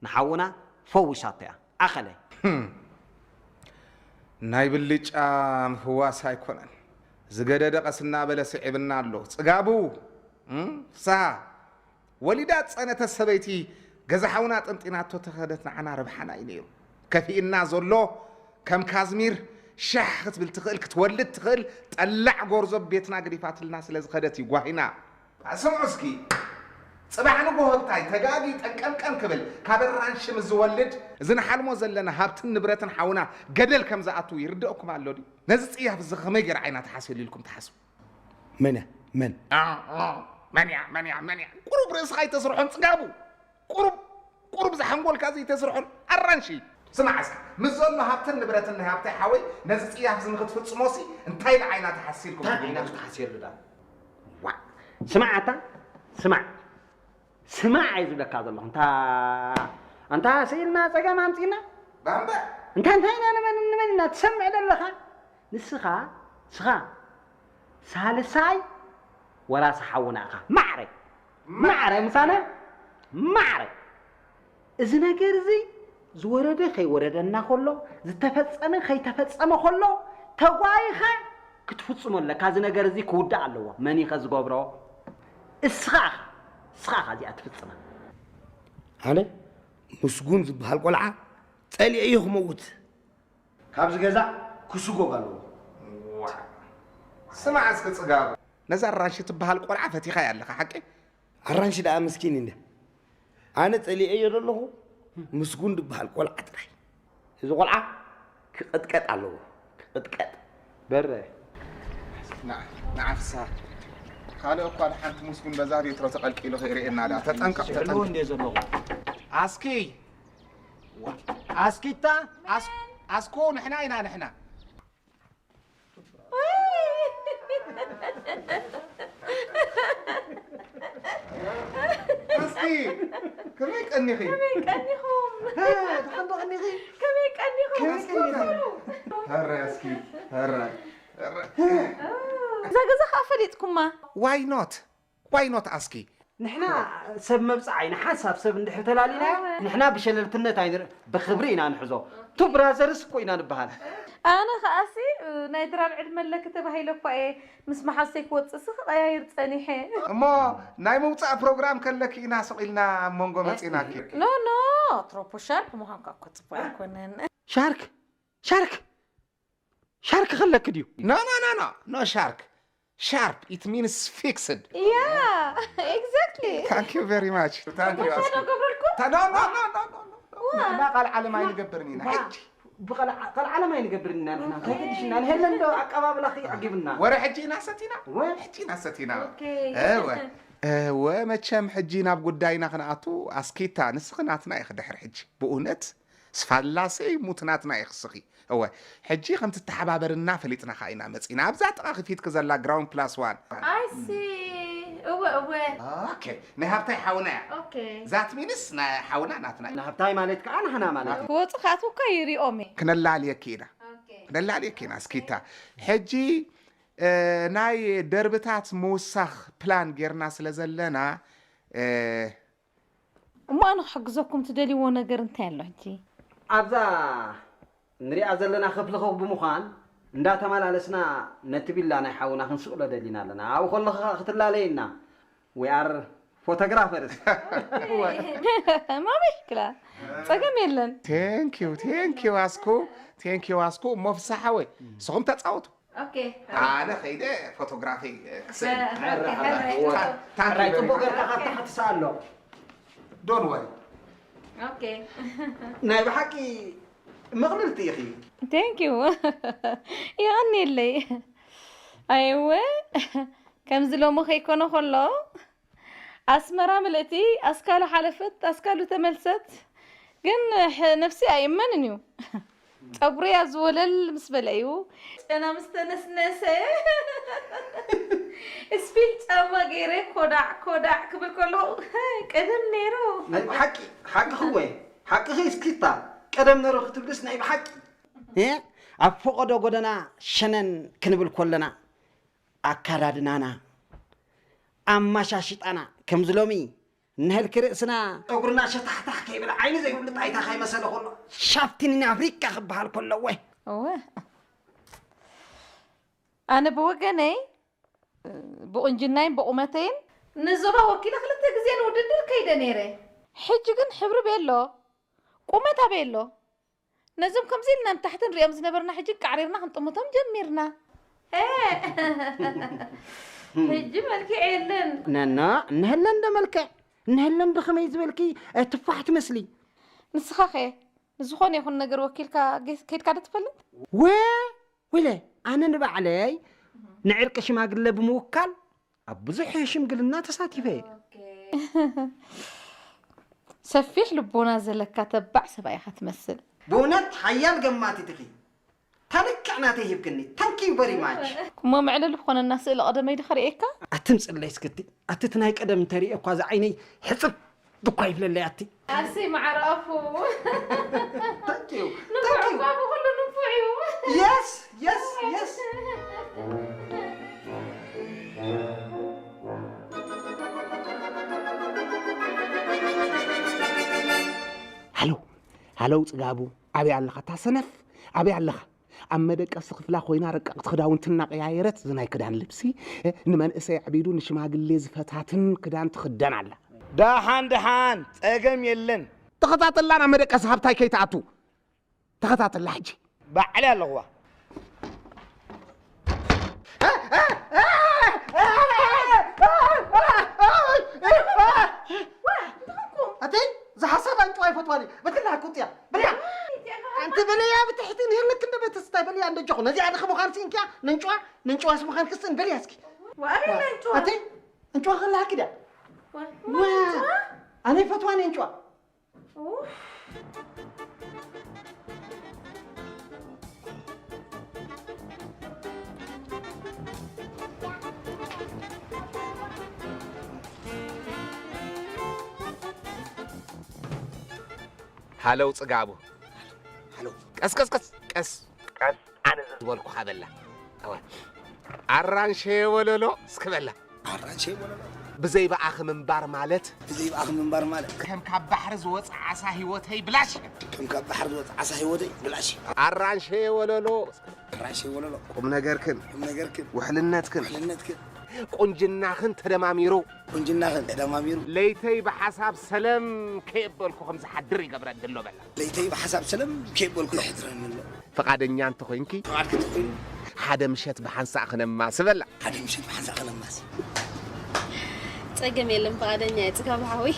ንሓውና ፈዊሳቶ እያ። ኣኸለ። ናይ ብልጫ ምፍዋስ ኣይኮነን። ዝገደደ ቀስ እናበለ ስዒብና ኣሎ። ጽጋቡ፣ እም፣ ፍስሃ፣ ወሊዳ ዝጸነተት ሰበይቲ ገዛ ሓውና ጠንጢናቶ ተኸደት ንዓና ረብሓና እዩ ነይሩ። ከፊእና ዘሎ ከም ካዝሚር ሻሕ ክትብል ትኽእል ክትወልድ ትኽእል ጠላዕ ጎርዞ ቤትና ገዲፋትልና ስለ ዝኸደት እዩ ጓሂና። ስምዑ እስኪ፣ ጽባሕ ንጎሆ ህብታይ ተጋጊ ጠንቀንቀን ክብል ካብ ኣራንሺ ምስ ዝወልድ፣ እዚ ንሓልሞ ዘለና ሃብትን ንብረትን ሓውና ገደል ከም ዝኣቱ ይርድአኩም ኣሎ ድዩ? ነዚ ጽያፍ እዚ ከመይ ገይረ ዓይና ትሓስየሉ ኢልኩም ትሓስቡ? መን እያ? መን? መን እያ? መን እያ? መን እያ? ቁሩብ ርእስኻ ኣይተስርሖን ጽጋቡ። ቁሩብ ቁሩብ ዝሓንጎልካ ዘይተስርሖን ኣራንሺ። ስማዕ እስካ፣ ምስ ዘሎ ሃብትን ንብረትን ናይ ሃብታይ ሓወይ ነዚ ጽያፍ እዚ ንክትፍጽሞሲ እንታይ ኢለ ዓይና ትሓስየልኩም? እንታይ ዓይና ክትሓስየሉ ዳ? ዋ፣ ስማዕ ኣታ፣ ስማዕ፣ ስማዕ እየ ዝብለካ ዘለኹ። እንታ፣ ኣንታ ስኢልና ጸገም ኣምጺና? ባምበ! እንታ እንታይ ኢና ንመን፣ ንመን ኢና ትሰምዕ ዘለኻ? ንስኻ፣ ንስኻ ሳልሳይ ወራሲ ሓውና ኢኻ። ማዕረ! ማዕረ ምሳና? ማዕረ! እዚ ነገር እዚ ዝወረደ ከይወረደና ከሎ፣ ዝተፈጸመ ከይተፈጸመ ከሎ፣ ተጓይኻ ክትፍጽሞ ኣለካ። እዚ ነገር እዚ ክውዳእ ኣለዎ። መን ኢኸ ዝገብሮ? እስኻ ኢኻ። እስኻ ኢኻ እዚኣ ትፍጽማ። ኣነ ምስጉን ዝበሃል ቆልዓ ጸሊኤዮ ክመውት። ካብዚ ገዛ ክስጎግ ኣለዎ። ዋ። ስማዕ እስኪ ጽጋቡ። ነዛ ኣራንሺ ትበሃል ቆልዓ ፈቲኻያ ኣለኻ ሓቂ? ኣራንሺ ደኣ ምስኪን እንደ ኣነ ጸሊኤዮ ዘለኹ ምስጉን ዝበሃል ቆልዓ ጥራይ። እዚ ቆልዓ ክቕጥቀጥ ኣለዎ። ክቕጥቀጥ። በረ ንዓ ንዓ ፍስሃ። ካልእ እኳ ንሓንቲ ምስጉን በዛ ሬትሮ ተቐልቂሉ ከይርእየና ደኣ ተጠንቀቕ። ስዕሉ ተጠንቀቕ። እንደ ዘለኹ ኣስኪ ኣስኪታ ኣስ ኣስኮ ንሕና ኢና ንሕና እስኪ ከመይ ቀኒኺ? ከመይ ቀኒኹም? ሀ፣ ደሓን ዶ ቀኒኺ? ከመይ ቀኒኹም? ከመይ ቀኒኺ? ሀረ እስኪ ሀረ ሀረ። እዛ ገዛ ከዓ ፈሊጥኩማ። Why not? Why not ኣስኪ? ንሕና ሰብ መብፅዓ ኢና። ሓንሳብ ሰብ እንድሕር ተላሊና ንሕና ብሸለልትነት ኣይንር ብኽብሪ ኢና ንሕዞ። ቱ ብራዘርስ እኮ ኢና ንበሃል። ኣነ ከኣሲ ናይ ድራር ዕድመ ኣለኪ ተባሂለ እኳ እየ ምስ መሓዝተይ ክወፅእሲ ክቐያይር ፀኒሐ። እሞ ናይ ምውፃእ ፕሮግራም ከለኪ ኢና ስቕ ኢልና ኣብ መንጎ መፂናኪ። ኖ ኖ ትሮፖ ሻርፕ ምዃንኳ እኮ ፅቡቅ ኣይኮነን። ሻርክ ሻርክ ሻርክ ከለክ ድዩ? No no no no no shark sharp it means fixed. Yeah exactly. Thank you very much. Thank you. ሻዶ ገብረልኩ? No no no no no. ንሕና ቃል ዓለም ኣይንገብርን ኢና ሕጂ። ብቃል ዓለም ኣይንገብርን ኢና ንሕና እንታይ ገዲሽና ንሄለን ዶ ኣቀባብላኺ ዓጊብና። ወረ ሕጂ ኢና ሰቲና። ወረ ሕጂ ኢና ሰቲና። እወ እወ መቸም ሕጂ ናብ ጉዳይና ክንኣቱ ኣስኪታ ንስኺ ናትና ኢኺ ድሕሪ ሕጂ ብእውነት ስፋላሰይ ሙት ናትና ኢኺ ስኺ። እወ ሕጂ ከም ትተሓባበርና ፈሊጥናኻ ኢና መጺና። ኣብዛ ጥቓኺ ፊትኪ ዘላ ግራውንድ ፕላስ ዋን። I see እወ እወ። ኦኬ ናይ ሃብታይ ሓውና እያ። ኦኬ። That means ናይ ሓውና ናትና እዩ። ንሃብታይ ማለት ከዓ ንሕና ማለት እዩ። ክወፁ ክኣትዉ እኳ ይሪኦም እየ። ክነላልየኪ ኢና። ኦኬ። ክነላልየኪ ኢና እስኪታ። ሕጂ ናይ ደርብታት ምውሳኽ ፕላን ጌርና ስለ ዘለና እሞ ኣነ ክሕግዘኩም ትደልይዎ ነገር እንታይ ኣሎ ሕጂ? ኣብዛ ንሪኣ ዘለና ክፍሊ ኸው ብምዃን እንዳተመላለስና ነቲ ቪላ ናይ ሓውና ክንስቕሎ ደሊና ኣለና። ኣብኡ ከለኺ ኸኣ ክትላለየና። We are photographers። ማሚሽ ክላ ጸገም የለን። Thank you thank you ኣስኩ thank you ኣስኩ እሞ ፍስሓ ሓወይ ንስኹም ተጻወቱ። ኦኬ። ኣነ ከይደ ፎቶግራፈይ ክስእል። ሕራይ ሕራይ ሕራይ ጽቡቕ ጌርካ ካብ ታሕቲ ስኣሎ። Don't worry። ኦኬ። ናይ ብሓቂ ምቕልልቲ ኢኺ። Thank you። የቐንየለይ። ኣይወ ከምዚ ሎሚ ከይኮነ ከሎ ኣስመራ ምልእቲ ኣስካሉ ሓለፈት ኣስካሉ ተመልሰት ግን ነፍሲ ኣይእመንን እዩ ጸጉሪ ያዝወለል ምስ በለ እዩ ጨና ምስ ተነስነሰ ስፒል ጫማ ገይረ ኮዳዕ ኮዳዕ ክብል ከለኹ ቀደም ነይሩ ናይ ብሓቂ ሓቂ ክወ ሓቂ ኸይ እስኪታ ቀደም ነይሩ ክትብልስ ናይ ብሓቂ እ? ኣብ ፈቐዶ ጎደና ሸነን ክንብል ኮለና ኣካዳድናና ኣማሻሽጣና ከምዚ ሎሚ ንህልኪ ርእስና ጸጉርና ሸታሕታሕ ከይብል ዓይኒ ዘይብሉ ጣይታ ከይመሰለ ከሎ ሻፍቲን ኣፍሪካ ክበሃል ከሎ እወ። እወ። ኣነ ብወገነይ ብቑንጅናይን ብቑመተይን ንዞባ ወኪለ ክልተ ግዜ ንውድድር ከይደ ነይረ። ሕጂ ግን ሕብሪ ቤሎ፣ ቁመት ኣበይ ኣሎ? ነዞም ከምዚ ኢልና ንታሕቲ ንሪኦም ዝነበርና ሕጂ ቃዕሪርና ክንጥምቶም ጀሚርና። እ፣ ሕጂ መልክዕ የለን። ነና፣ እንህለን ዶ መልክዕ? እንህለን ዶ ከመይ ዝበልኪ፣ እ፣ ትፋሕ ትመስሊ? ንስኻኸ ንዝኾነ ይኹን ነገር ወኪልካ ጌ-፣ ከይድካ ዶ ትፈልጥ? ወ-፣ ወለ፣ ኣነ ንባዕለይ ንዕርቂ ሽማግለ ብምውካል ኣብ ብዙሕ ሽምግልና ተሳቲፈ እየ። ኦኬ። ሰፊሕ ልቦና ዘለካ ተባዕ ሰብኣይ ኢኻ ትመስል። ብእውነት ሓያል ገማቲት ኢኺ። እታ ልክዕ ናተይ ሂብክኒ። Thank you very much። እሞ መዕለሊ ክኾነና ስእሊ ቀደመይ ዶ ከርእየካ? ኣትምፅለይ እስክቲ። ኣቲ እቲ ናይ ቀደም እንተርእየ እኳ ዝዓይነይ ሕፅብ ድኳ ይብለለይ ኣቲ። ኣሰይ መዓር ኣፉ። Thank you. ንፉዕ Thank you. እኳ ብኹሉ ንፉዕ እዩ። Yes, yes, yes. ሃሎ፣ ሃሎ ጽጋቡ፣ ኣበይ ኣለኻ? እታ ሰነፍ፣ ኣበይ ኣለኻ? ኣብ መደቀሲ ክፍላ ኮይና ረቀቕቲ ክዳውንቲ እናቀያየረት፣ እዚ ናይ ክዳን ልብሲ፣ እ፣ ንመንእሰይ ኣዕቢዱ ንሽማግሌ ዝፈታትን ክዳን ትኽደን ኣላ። ደሓን፣ ደሓን፣ ጸገም የለን። ተኸታተላ ናብ መደቀሲ ሃብታይ ከይትኣቱ። ተኸታተላ ሕጂ። ባዕለይ ኣለኹዋ። ኣቲ ዝሓሳብ ኣንጭዋ ይፈትዋኒ። በትላ ቁጥያ። ብልያ። ኣንቲ ብልያ ብትሕቲ ንህልክ እንደ ቤተስታይ ብልያ እንደ ጆኹ። ነዚኣ ድኽ ምዃን ሲንኪያ ነንጭዋ፣ ነንጭዋ ስምዃን ክስን ብልያ እስኪ። ወኣበይ ነንጭዋ? ኣቲ ኣንጭዋ ከላሃኪ ድያ? ወ-፣ ዋ። ነንጭዋ? ኣነ ይፈትዋ ነንጭዋ። ኡፍ። ሃለው ጽጋቡ። ሃሎ። ቀስ፣ ቀስ፣ ቀስ፣ ቀስ። ቀስ። ኣነ ዝበልኩኻ በላ። እወ። ኣራንሸ ወለሎ እስኪ በላ። ኣራንሸ ወለሎ። ብዘይ ብኣኺ ምንባር ማለት። ብዘይ ብኣኺ ምንባር ማለት። ከም ካብ ባሕሪ ዝወጽእ ዓሳ ህይወተይ ብላሽ። ከም ካብ ባሕሪ ዝወጽእ ዓሳ ህይወተይ ብላሽ። ኣራንሸ ወለሎ። ኣራንሸ ወለሎ። ቁም ነገርክን። ቁም ነገርክን። ውሕልነትክን። ውሕልነትክን። ቁንጅናኽን ተደማሚሩ። ቁንጅናኽን ተደማሚሩ። ለይተይ ብሓሳብ ሰለም ከየበልኩ ከም ዝሓድር ይገብረኒ ኣሎ በላ። ለይተይ ብሓሳብ ሰለም ከየበልኩ የሕድረኒ ኣሎ። ፍቓደኛ እንተኾይንኪ፣ ፍቓድኪ እንተኾይኑ፣ ሓደ ምሸት ብሓንሳእ ክነማሲ በላ። ሓደ ምሸት ብሓንሳእ ክነማሲ። ጸገም የለን፣ ፍቓደኛ እየ ጽጋቡ ሓወይ።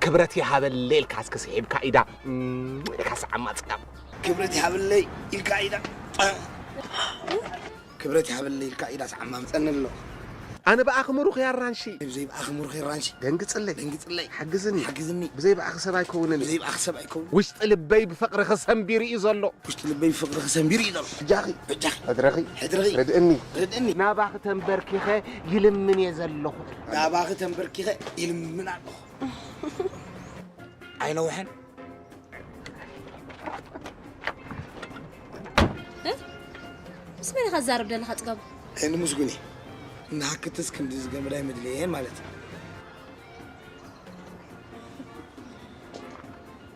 ክብረት ይሃበለይ ኢልካ እስኪ ስሒብካ ኢዳ፣ እም፣ ኢልካ ሰዓማ ጽጋቡ። ክብረት ይሃበለይ ኢልካ ኢዳ። ክብረት ይሃበለይ ኢልካ ኢዳ ሰዓማ ምጸኒ ኣሎ። ኣነ ብኣኺ ምሩኽ ኣራንሺ። ብዘይ ብኣኺ ምሩኽ ኣራንሺ። ደንግጽለይ። ደንግጽለይ። ሓግዝኒ። ሓግዝኒ። ብዘይ ብኣኺ ሰብ ኣይከውንን። ብዘይ ብኣኺ ሰብ ኣይከውንን። ውሽጢ ልበይ ብፍቕርኺ ሰንቢሩ እዩ ዘሎ። ውሽጢ ልበይ ብፍቕርኺ ሰንቢሩ እዩ ዘሎ። በጃኺ። በጃኺ። ሕድረኺ። ሕድረኺ። ርድእኒ። ርድእኒ። ናባኺ ተንበርኪኸ ይልምን እየ ዘለኹ። ናባኺ ተንበርኪኸ ይልምን ኣለኹ። ኣይነውሐን። እ? ምስ መን ኢኻ ትዛረብ ዘለኻ ጽጋቡ? ኣይ ንምስጉን እየ። ንሃክትስ ክንዲ ዝገመዳይ መድልየን ማለት እዩ።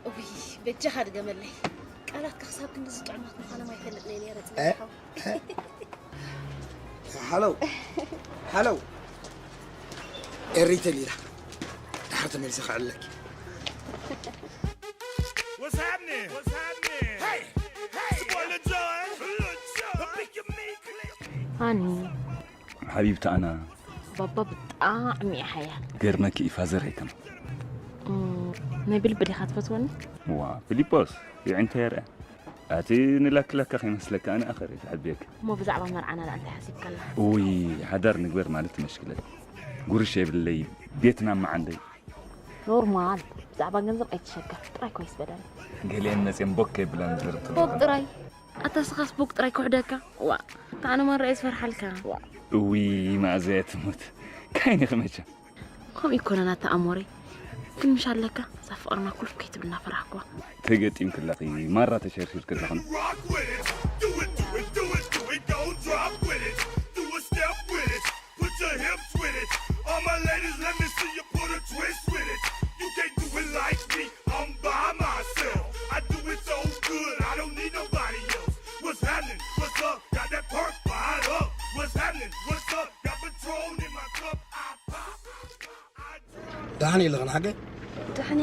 እውይ፣ በጃኻ ድገመለይ። ቃላትካ ክሳብ ክንዲ ዝጥዑማት ምዃኖም ኣይፈልጥን እየ ነይረ፣ እ? ጽጋቡ ሓው። እ? ሃሎ። ሃሎ። ኤሪ ተሊላ። ድሓር ተመልሰ ክዕለኪ። What's happening? What's happening? Hey, hey, it's your boy Lil Jon. Lil Jon. Pick your meat click. ሃኒ፣ ሓቢብቲ ኣና። ባባ ብጣዕሚ እዩ ሓያል። ገርመኪ እዩ ፋዘር ኣይከም። እም፣ ናይ ብልቢ ዲኻ ትፈትወኒ? ዋ፣ ፊሊጶስ፣ የዒንተ የርአ። ኣቲ ንላክላካ ከይመስለካ፣ ኣነ ኣኸር እየ ዝሕብየክ። እሞ ብዛዕባ መርዓና ደኣ እንታይ ሓሲብካላ? ውይ፣ ሓዳር ንግበር ማለት መሽክለት። ጉርሽ የብለይ፣ ቤትና መዓንደይ። ኖርማል፣ ብዛዕባ ገንዘብ ኣይትሸገር፣ ጥራይ ኮይስ በደል። ገሊአን መፅየን ቦክ ከይብላን ዝርብ ቦክ ጥራይ? ኣታ ስኻስ ቦክ ጥራይ ክውሕደካ? ዋ፣ ኣታ ኣነ ማን ርኣየ ዝፈርሓልካ? ዋ። እውይ፣ መኣዘያ ትሙት። ካይኒ ክመቸ። ከምኡ ይኮነን ኣታ ኣሞረይ። ግን ምሽ ኣለካ፣ እዛ ፍቕርና ኩልፍ ከይትብል እናፈራህኩዋ። ተገጢምክለኺ ማራ ተሸርሺርክለኽን። Rock with it. Do it, do it, do it, do it. Don't drop with it. Do a step with it. Put your hips with it. All my ladies, let me see you put a twist with it. You can't do it like me. I'm by myself. I do it so good. I don't need nobody else. What's happening? What's up? Got that perk fired up. What's happening? What's up? Got Patron in my cup. I pop. I drop. ደሓን ኢልኽን ሓገይ? ድሕኒ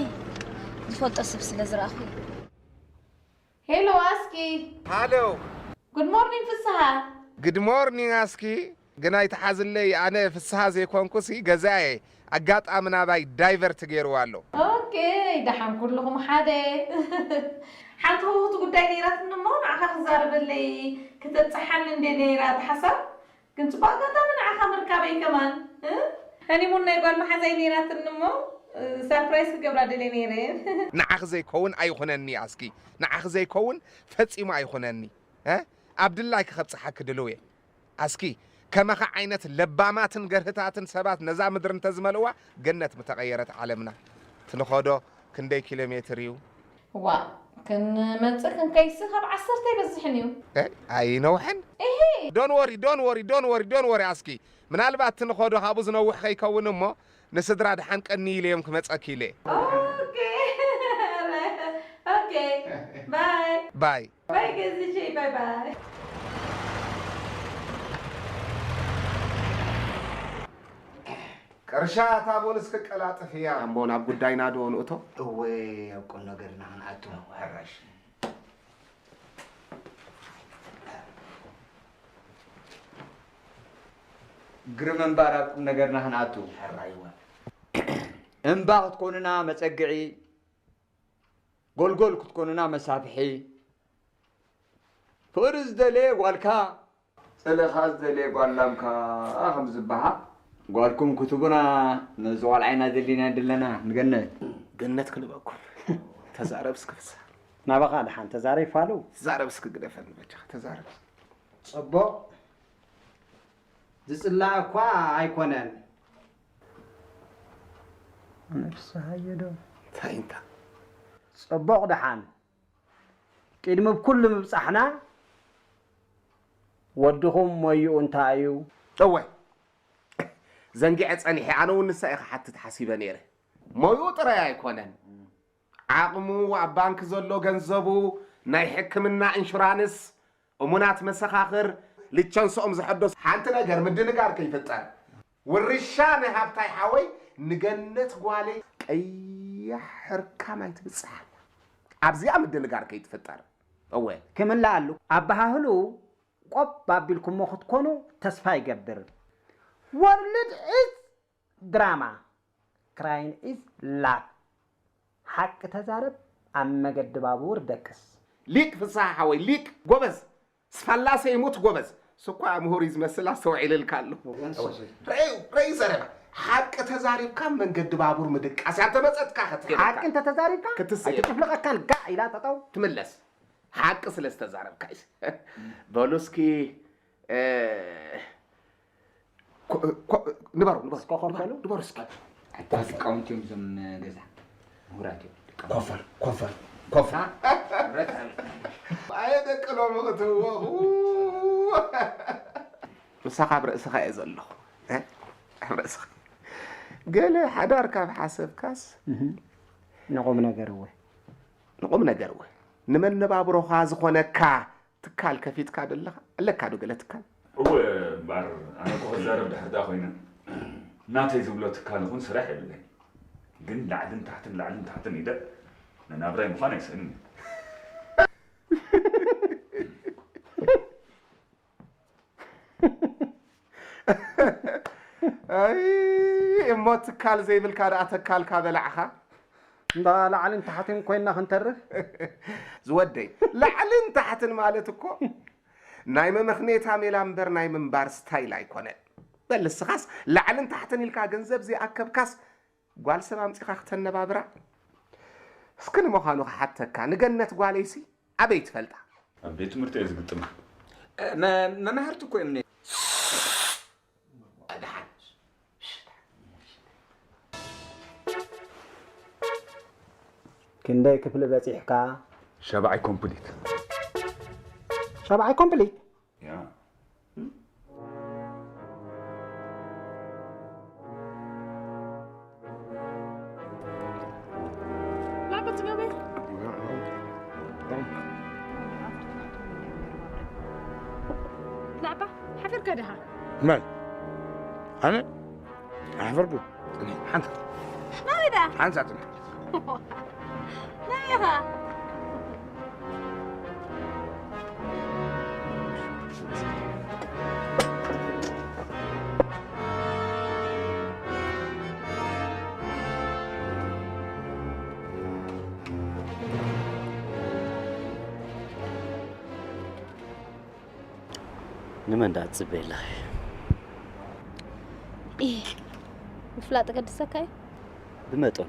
ዝፈልጦ ሰብ ስለ ዝረኣኹ እዩ። ሄሎ ኣስኪ። ሃሎ። ጉድ ሞርኒንግ ፍስሃ። ግድ ሞርኒንግ ኣስኪ። ግናይ ተሓዝለይ፣ ኣነ ፍስሃ ዘይኮንኩሲ ገዛየ ኣጋጣሚ ናባይ ዳይቨርት ገይርዋ ኣሎ። ኦኬ፣ ደሓን ኩልኹም ሓደ። ሓንቲ ህውኽቲ ጉዳይ ነይራትኒ እሞ ንዓኻ ክዛረበለይ ክተብጽሓኒ እንደ ነይራ እቲ ሓሳብ። ግን ጽቡቕ ኣጋጣሚ ንዓኻ ምርካበይ ከማን። እ? ሃኒሙን ናይ ጓል መሓዛይ ነይራትኒ እሞ፣ እ፣ ሳርፕራይዝ ክገብራ ደልየ ነይረ። ንዓኺ ዘይከውን ኣይኹነኒ ኣስኪ። ንዓኺ ዘይከውን ፈጺሙ ኣይኹነኒ። እ? ኣብ ድላይኪ ከብጽሓኪ ድልው እየ። ኣስኪ ከማኻ ዓይነት ለባማትን ገርህታትን ሰባት ነዛ ምድሪ እንተዝመልእዋ ገነት ምተቐየረት ዓለምና። ትንኸዶ ክንደይ ኪሎ ሜትር እዩ? ዋ፣ ክንመጽእ ክንከይሲ ካብ ዓሰርተ ኣይበዝሕን እዩ። እ? ኣይነውሐን? እሂ። ዶን ወሪ ዶን ወሪ ዶን ወሪ ዶን ወሪ ኣስኪ። ምናልባት ትንኸዶ ካብኡ ዝነውሕ ከይከውን እሞ ንስድራ ደሓን ቀኒ ኢለ እዮም ክመጸኪ ኢለ። ኦኬ። ኦኬ። ባይ። ባይ። ባይ ገዝቼ፣ ባይ ባይ። ቅርሻ እታ ቦልስ ክቀላጥፍ እያ እሞ ናብ ጉዳይና ዶ ንእቶ? እወ ኣብ ቁም ነገርና ክንኣቱ። ሕራሽ። ግርም እምባር ኣብ ቁም ነገርና ክንኣቱ። ሕራይዋ። እምባ ክትኮኑና መጸግዒ፣ ጎልጎል ክትኮኑና መሳፍሒ፣ ፍቕሪ ዝደለየ ጓልካ፣ ጸለኻ ዝደለየ ጓል ላምካ ከም ዝበሃል፣ ጓልኩም ክትቡና ነዚ ቆልዓ ኢና ደሊና ደለና ንገነት። ገነት ክንበኩም። ተዛረብ እስኪ ፍስሃ። ናባኻ ደሓን ተዛረብ ፋሉ። ተዛረብ እስኪ ግደፈኒ በጃኻ ተዛረብ። ጽቡቕ ዝጽላእ እኳ ኣይኮነን። ንፍስሃየ ዶ? እንታይ እንታ? ጽቡቕ ደሓን። ቅድሚ ኩሉ ምብጻሕና ወድኹም ሞይኡ እንታይ እዩ? እወ ዘንጊዐ ጸኒሐ። ኣነ እውን ንሳ ኢኻ ሓትት ሓሲበ ነይረ። ሞይኡ ጥራይ ኣይኮነን። ዓቕሙ፣ ኣብ ባንክ ዘሎ ገንዘቡ፣ ናይ ሕክምና ኢንሹራንስ፣ እሙናት መሰኻኽር፣ ልቸንስኦም ዘሐደሱ። ሓንቲ ነገር ምድንጋር ከይፍጠር። ውርሻ ናይ ሃብታይ ሓወይ ንገነት ጓለይ ቀያሕ ሕርካም ኣይትብጽሓ። ኣብዚኣ ምድንጋር ከይትፍጠር። እወ። ክምለኣሉ ኣበሃህሉ ቆብ ኣቢልኩሞ ክትኮኑ ተስፋ ይገብር። ወርልድ ዒዝ ድራማ ክራይን ዒዝ ላቭ ሓቂ ተዛረብ ኣብ መገዲ ባቡር ደቅስ። ሊቅ ፍስሃ ሓወይ ሊቅ ጎበዝ ስፋላሰ ይሙት ጎበዝ ስኳ ምሁር እዩ ዝመስል ኣስተውዒልልካ ኣለኹ። ረዩ ረዩ ዘረባ ሓቂ ተዛሪብካ መንገዲ ባቡር ምድቃስ እያ ተመፀጥካ ክትሄደካ ሓቂ እንተተዛሪብካ ክትስእ ኣይትጭፍልቐካን ጋዕ ኢላ ጠጠው ትምለስ ሓቂ ስለ ዝተዛረብካ እዩ። በሉ እስኪ ንበሩ ንበሩ እስከ ኮፍ በሉ። ንበሩ እስኪ ኣታ ሊቃውንቲ እዮም እዞም ገዛ ምሁራት እዮም ሊቃውንቲ። ኮፈል ኮፈል ኮፈል ኣየ ደቂ ሎሚ ክትህወኹ ምሳኻ ኣብ ርእስኻ እየ ዘለኹ እ? ኣብ ርእስኻ ገለ ሓዳር ካብ ሓሰብካስ ንቁም ነገር እወ ንቁም ነገር እወ ንመነባብሮኻ ዝኾነካ ትካል ከፊትካ ደለኻ ኣለካ ዶ ገለ ትካል? እወ እምበር ኣነ እኮ ክዛረብ ድሕር ደኣ ኮይነ ናተይ ዝብሎ ትካል ይኹን ስራሕ የብለይ ግን ላዕልን ታሕትን ላዕልን ታሕትን ኢለ ንናብራይ ምዃን ኣይስእንን እየ። ኣይ እሞ ትካል ዘይብልካ ደኣ ተካልካ በላዕኻ። እንዳ ላዕልን ታሕትን ኮይና ክንተርፍ። ዝወደይ ላዕልን ታሕትን ማለት እኮ ናይ መመኽኔታ ሜላ እምበር ናይ ምንባር ስታይል ኣይኮነን። በል ንስኻስ ላዕልን ታሕትን ኢልካ ገንዘብ ዘይኣከብካስ ጓል ሰብ ኣምጺኻ ክተነባብራ? እስኪ ንምዃኑ ክሓተካ ንገነት ጓለይሲ ኣበይ ትፈልጣ? ኣብ ቤት ትምህርቲ እየ ዝግጥማ። መማህርቲ እኮ እዮም። ክንደይ ክፍሊ በጺሕካ? ሻብዓይ ኮምፕሊት። ሻብዓይ ኮምፕሊት? ያ። ላባ ጽገበ። ላባ ሓፈርካ ድኻ? መን ኣነ ኣሕፈርኩ ሓንሳ ናበይ ደኣ? ሓንሳ ጽንሕ ናበይ ኢኻ? ንመን ደኣ ትጽበየላ? ኢ ምፍላጥ ገድሰካ እዩ። ብመጠኑ።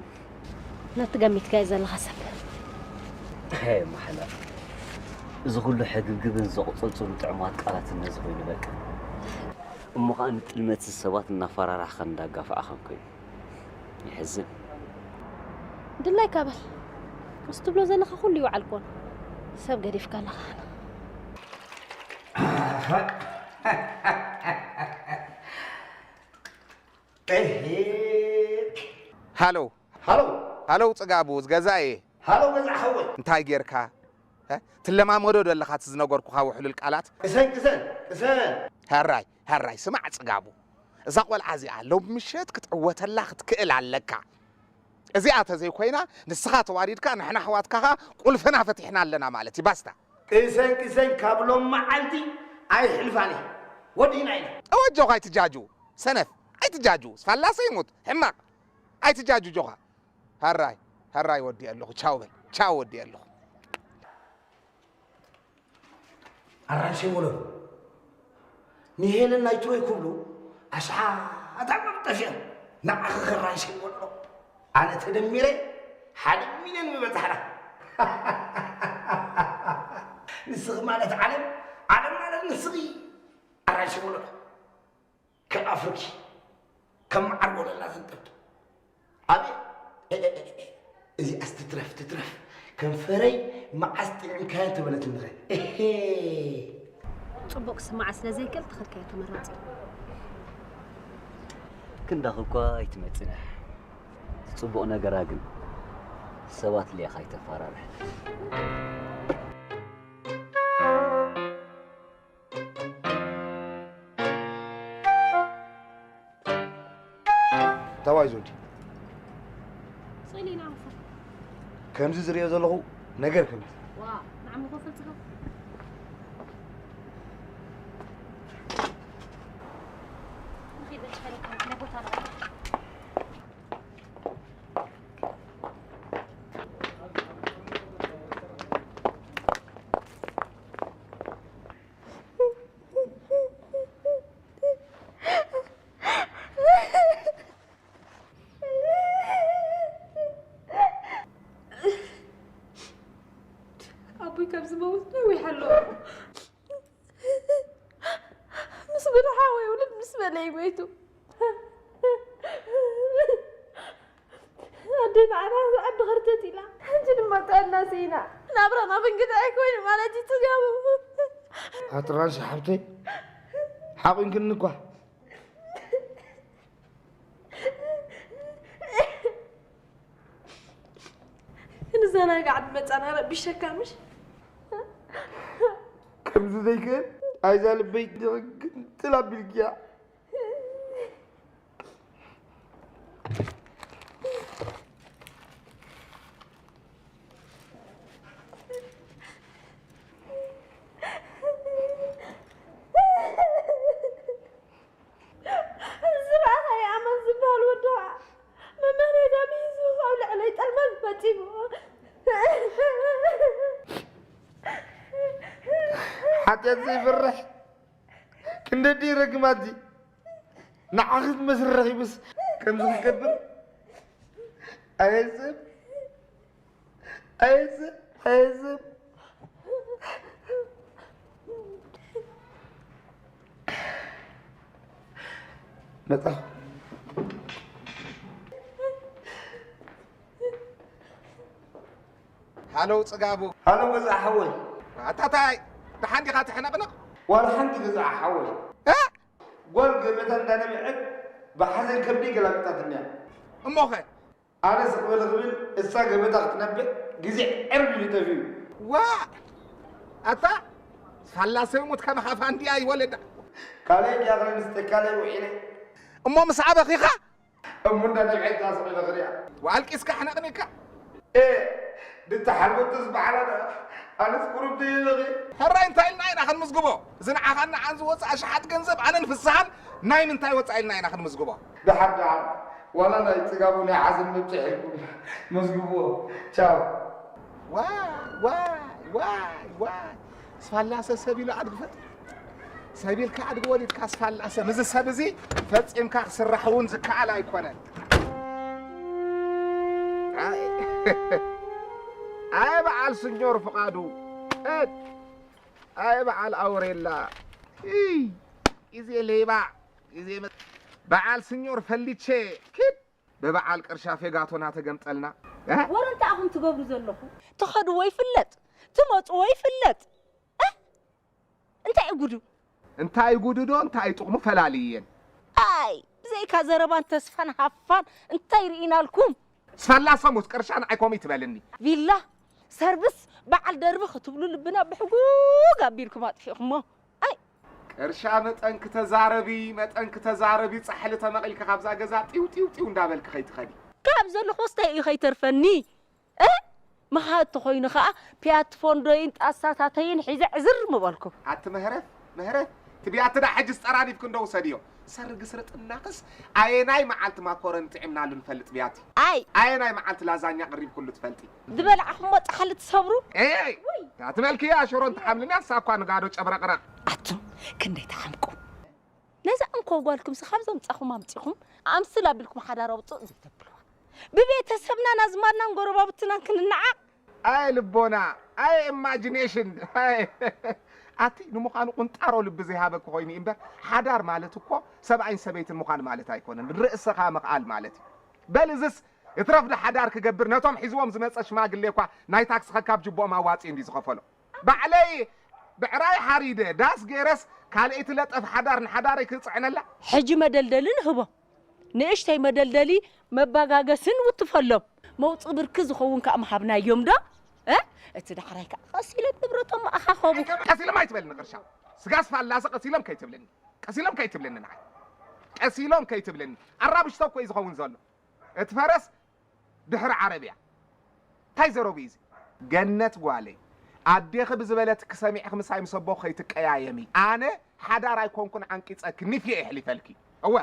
ነቲ ገሚትካዮ ዘለኻ ሰብ። ሄ ማሕላ፣ እዚ ኩሉ ሕግብግብን ዘቑጸልጽሉ ጥዑማት ቃላትን ነዚ ኮይኑ በቃ። እሞ ኸኣ ንጥልመት ሰባት እናፈራራሕኻን እንዳጋፋዕኻን ኮይኑ። የሕዝን። ድላይካ በል። ምስ ትብሎ ዘለኻ ኩሉ ይውዓል ኮን። ሰብ ገዲፍካ ኣለኻ። ሃሎ ሃሎ ሃሎ ፅጋቡ ገዛኤ ሃሎ ገዛ ሓወይ እንታይ ጌርካ ትለማመዶ ደለኻ እቲ ዝነገርኩኻ ውሕሉል ቃላት ቅሰን ቅሰን ቅሰን ሕራይ ሕራይ ስማዕ ፅጋቡ እዛ ቆልዓ እዚኣ ሎም ምሸት ክትዕወተላ ክትክእል ኣለካ እዚኣ ተዘይኮይና ንስኻ ተዋሪድካ ንሕና ኣሕዋትካ ኸዓ ቁልፍና ፈቲሕና ኣለና ማለት እዩ ባስታ ቅሰን ቅሰን ካብ ሎም መዓልቲ ኣይሕልፋን እየ ወዲእና ኢና እወ ኣጆኻ ኣይትጃጁ ሰነፍ ኣይትጃጁ ፋላሰ ይሙት ሕማቕ ኣይትጃጁ ጆኻ ሕራይ ሕራይ ወዲኤ ኣለኹ ቻው በል ቻው ወዲኤ ኣለኹ ኣራንሸይ ወለሎ ንሄለን ናይ ትሮይ ክብሉ ኣሽሓት ዓመት ጠፊኦም ንዓኺ ኸራንሸይ ወለሎ ኣነ ተደሚረ ሓደ ሚልዮን ምበጻሕና ንስኺ ማለት ዓለም ዓለም ማለት ንስኺ ኣራንሸይ ወለሎ ከም ኣፍርኪ ከም መዓር ወለላ ዘንጠብጡ ኣቤ እዚኣስ ትትረፍ ትትረፍ ከንፈረይ መዓስ ጥዒምካያ እንተበለት እንኸ እሄ ጽቡቕ ክስማዓ ስለ ዘይክእል ተኸልካዮ ተመራጺ ክንዳኺ እኳ ኣይትመጽንሕ ጽቡቕ ነገራ ግን ሰባት ሌኻ ኣይተፈራርሕ ታዋይ ዞዲ ስእሊ ኢና ንፈ ከምዚ ዝሪኦ ዘለኹ ነገር ከምዚ ዋ ንዓሚ ኮፈል ጽጋ ንኺድ በጭ ፈለካ ናይ ቦታ ንቐይር ኣቦይ ካብ ዝመውት ነዊሕ ኣሎ ምስ ብርሓ ወይ ውልድ ምስ በለ ይመይቱ ኣደይ ንዓና ዓዲ ኸርተት ኢላ ሕጂ ድማ ጥዕና ስኢና ናብራና ብንግድዒ ኮይኑ ማለት እዩ ትጋቡ ኣትራንሽ ሓብተይ ሓቑንክኒ እኳ ንዘናጋዕ ብመጻና ረቢሸካ ምሽ ከምዚ ዘይክእል ኣይዛ ልበይ ግንጥል ኣቢልክያ ዝረኣኻዮ ኣማን ዝበሃል ወዲ ኸዓ መመርየዳ ምሂዙ ኣብ ልዕለይ ጠልማል ፈጺሙ ሓጢኣት ዘይፈርሕ ክንደዲ ረግማት ንዓኺ ትመስል ረኺቡስ ከምዚ ክገብር ኣየስብ ኣየስብ ኣየስብ መጣ ኣለዉ ጽጋቡ። ሃሎ ገዛእ ሓወይ። ኣታታይ፣ ደሓን ዲኻ ትሕነቕነቕ? ዋላ ሓንቲ ገዛእ ሓወይ። እ? ጓል ገበታ እንዳነብዐት ብሓዘን ከብደይ ገላቢጣትኒ እያ። እሞኸ? ኣነ ስቕ በል ክብል እሳ ገበታ ክትነብዕ ግዜ ዕርብ ኢሉ ጠፊኡ። ዋ! ኣታ ፋላሰ ይሙት ከማኻ ፋንድያ ይወለዳ። ካልኣይ ዲያግረ ምስ ተካለ ውዒለ። እሞ ምስ ኣበኺኻ? እሞ እንዳነብዐት እታ ስቕ ኢለ ክሪኣ። ወኣልቂስካ ሕነቕኒካ? ኤ ድተሓልበቶ ዝበዓላ ደኣ ኣነስ ቁሩብ ደየበኺ። ሕራይ እንታይ ኢልና ኢና ክንምዝግቦ? እዚ ንዓኻን ንዓን ዝወፅእ ኣሽሓት ገንዘብ ኣነን ፍስሃን ናይ ምንታይ ወፃኢ ኢልና ኢና ክንምዝግቦ? ደሓር ደሓር ዋላ ናይ ጽጋቡ ናይ ሓዘን መብጽሒ ኢልኩም መዝግብዎ። ቻው። ዋይ ዋይ ዋይ ዋይ ስፋላሰ ሰብ ኢሉ ኣድግፈጥ ሰብ ኢልካ ኣድጊ ወሊድካ ስፋላሰ ምዚ ሰብ እዚ ፈጺምካ ክስራሕ እውን ዝከኣል ኣይኮነን። ኣይ ኣይ በዓል ስኞር ፍቓዱ እድ ኣይ በዓል ኣውሬላ እይ ግዜ ሌባ ግዜ መ- በዓል ስኞር ፈሊቼ ኪድ ብበዓል ቅርሻ ፌጋቶና ተገምጠልና። እ? ወረ እንታይ ኢኹም ትገብሩ ዘለኹም? ትኸድዎ ይፍለጥ፣ ትመፅዎ ይፍለጥ። እ? እንታይ እዩ ጉዱ? እንታይ ጉድዶ እንታይ ጥቕሙ ፈላልየን። ኣይ ብዘይካ ዘረባን ተስፋን ሃፋን እንታይ ርኢናልኩም? ስፈላ ሰሙት ቅርሻ ንዓይ ኮሚ ትበልኒ። ቪላ ሰርቪስ በዓል ደርቢ ክትብሉ ልብና ብሕጉግ ኣቢልኩም ኣጥፊእኹሞ። ኣይ ቅርሻ መጠን ክተዛረቢ መጠን ክተዛረቢ ፃሕሊ ተመቒልካ ካብዛ ገዛ ጢው ጢው ጢው እንዳበልክ ከይትኸዲ። ካብ ዘለኹስ እንታይ እዩ ከይተርፈኒ? እ? መኻቲ ኮይኑ ኸዓ ፒያት ፎንዶይን ጣሳታተይን ሒዘ ዕዝር ምበልኩ። ኣቲ ምህረት ምህረት ትቢያቲ ዳ ሕጅስ ጠራኒፍክ እንዶ ውሰድዮ። ሰርግ ስርጥናኽስ ኣየናይ መዓልቲ ማኮረን ጥዒምናሉ ንፈልጥ ብያቲ? ኣይ ኣየናይ መዓልቲ ላዛኛ ቅሪብኩሉ ትፈልጢ? ዝበላዕኹሞ ፃሕሊ ትሰብሩ? ኤይ እታ ትበልክያ ሽሮ እንተሓምልንያ ንሳ እኳ ንጋዶ ጨብረቕረቕ። ኣቱም ክንደይ ተሓምቁ። ነዛ እንኮ ጓልኩምሲ ካብ ዘምጻኹም ኣምጺኹም ኣምስል ኣቢልኩም ሓዳር ኣውጽእ ዘይተብልዋ። ብቤተሰብናን ኣዝማድናን ጎረባብትናን ክንነዓቕ። ኣየ ልቦና ኣየ ኢማጂኔሽን ኣየ ኣቲ ንምዃኑ ቁንጣሮ ልቢ ዘይሃበኪ ኮይኑ እዩ እምበር ሓዳር ማለት እኮ ሰብኣይን ሰበይትን ምዃን ማለት ኣይኮነን ርእስኻ ምኽኣል ማለት እዩ በል እዝስ ይትረፍ ዶ ሓዳር ክገብር ነቶም ሒዝዎም ዝመጸ ሽማግሌ እኳ ናይ ታክሲ ከካብ ጅቦኦም ኣዋጺኡ እንዲ ዝኸፈሎ ባዕለይ ብዕራይ ሓሪደ ዳስ ገይረስ ካልኣይቲ ለጠፍ ሓዳር ንሓዳረይ ክጽዕነላ። ሕጂ መደልደሊ ንህቦም። ንእሽተይ መደልደሊ መባጋገሲ ንውትፈሎም። መውጽኢ ብርኪ ዝኸውን ከኣ ምሃብናዮም ዶ? እ? እቲ ዳሕራይ ከኣ ቀስ ኢሎም ንብረቶም መኣኻኸቡ። ቀስ ኢሎም ኣይትበልኒ ቅርሻ። ስጋስ ፋላሰ ቀስ ኢሎም ከይትብልኒ። ቀስ ኢሎም ከይትብልኒ ንዓይ። ቀስ ኢሎም ከይትብልኒ። ኣራብሽቶ እኮ እዩ ዝኸውን ዘሎ። እቲ ፈረስ ድሕሪ ዓረብያ እንታይ ዘረቡ እዩ እዚ? ገነት ጓለይ ኣዴኺ ብዝበለትኪ ሰሚዕኺ ምሳይ ምስ ኣቦኺ ከይትቀያየሚ። ኣነ ሓዳር ኣይኮንኩን ዓንቂፀኪ ኒፍየ የሕሊፈልኪ። እወ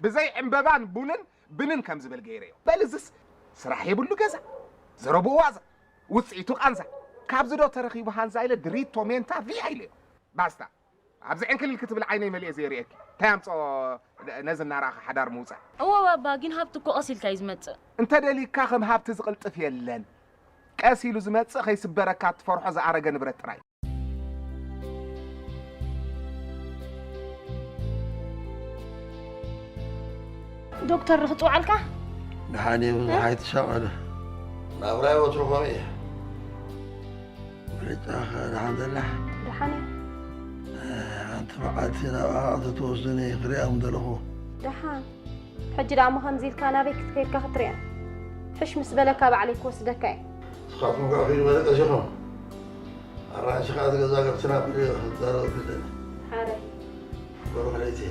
ብዘይ ዕምበባን ቡንን ብንን ከም ዝብል ገይረዮ። በል እዝስ ስራሕ የብሉ ገዛ ዘረብኡ ዋዛ ውፅኢቱ ቃንዛ ካብዚ ዶ ተረኺቡ ሃንዛ ኢለ ድሪቶ ሜንታ ቪያ ኢለዮ። ባስታ ኣብዚ ዕንክሊል ክትብል ዓይነይ መሊኤ ዘይርእየኪ እንታይ ኣምፅኦ ነዚ እናረኣኻ ሓዳር ምውፃእ እወ ባባ ግን ሃብቲ እኮ ቀስ ኢልካ እዩ ዝመፅእ እንተደሊካ ከም ሃብቲ ዝቕልጥፍ የለን ቀስ ኢሉ ዝመፅእ ከይስበረካ እትፈርሖ ዝኣረገ ንብረት ጥራይ ዶክተር ክፅውዓልካ ደሓን እዩ ብዙሕ ኣይትሻቐሉ ናብራይ ወትሩ ከምኡ እዩ ምርጫኸ ደሓን ዘላ ደሓን እያ ሓንቲ መዓልቲ ናብኣ ክትወስዱኒ ክሪኣ ምደለኹ ደሓን ሕጂ ደኣ እሞ ከምዚ ኢልካ ናበይ ክትከይድካ ክትሪኣ ሕሽ ምስ በለካ ባዕለይ ክወስደካ እየ ንስኻትኩም ከዓ ኪዱ በለ ቀሲኹም ኣራንሺ ከዓ እቲ ገዛ ገብትና ብድዮ ክትዛረቡ ክደሊ ሓረይ በሩ ከለይቲ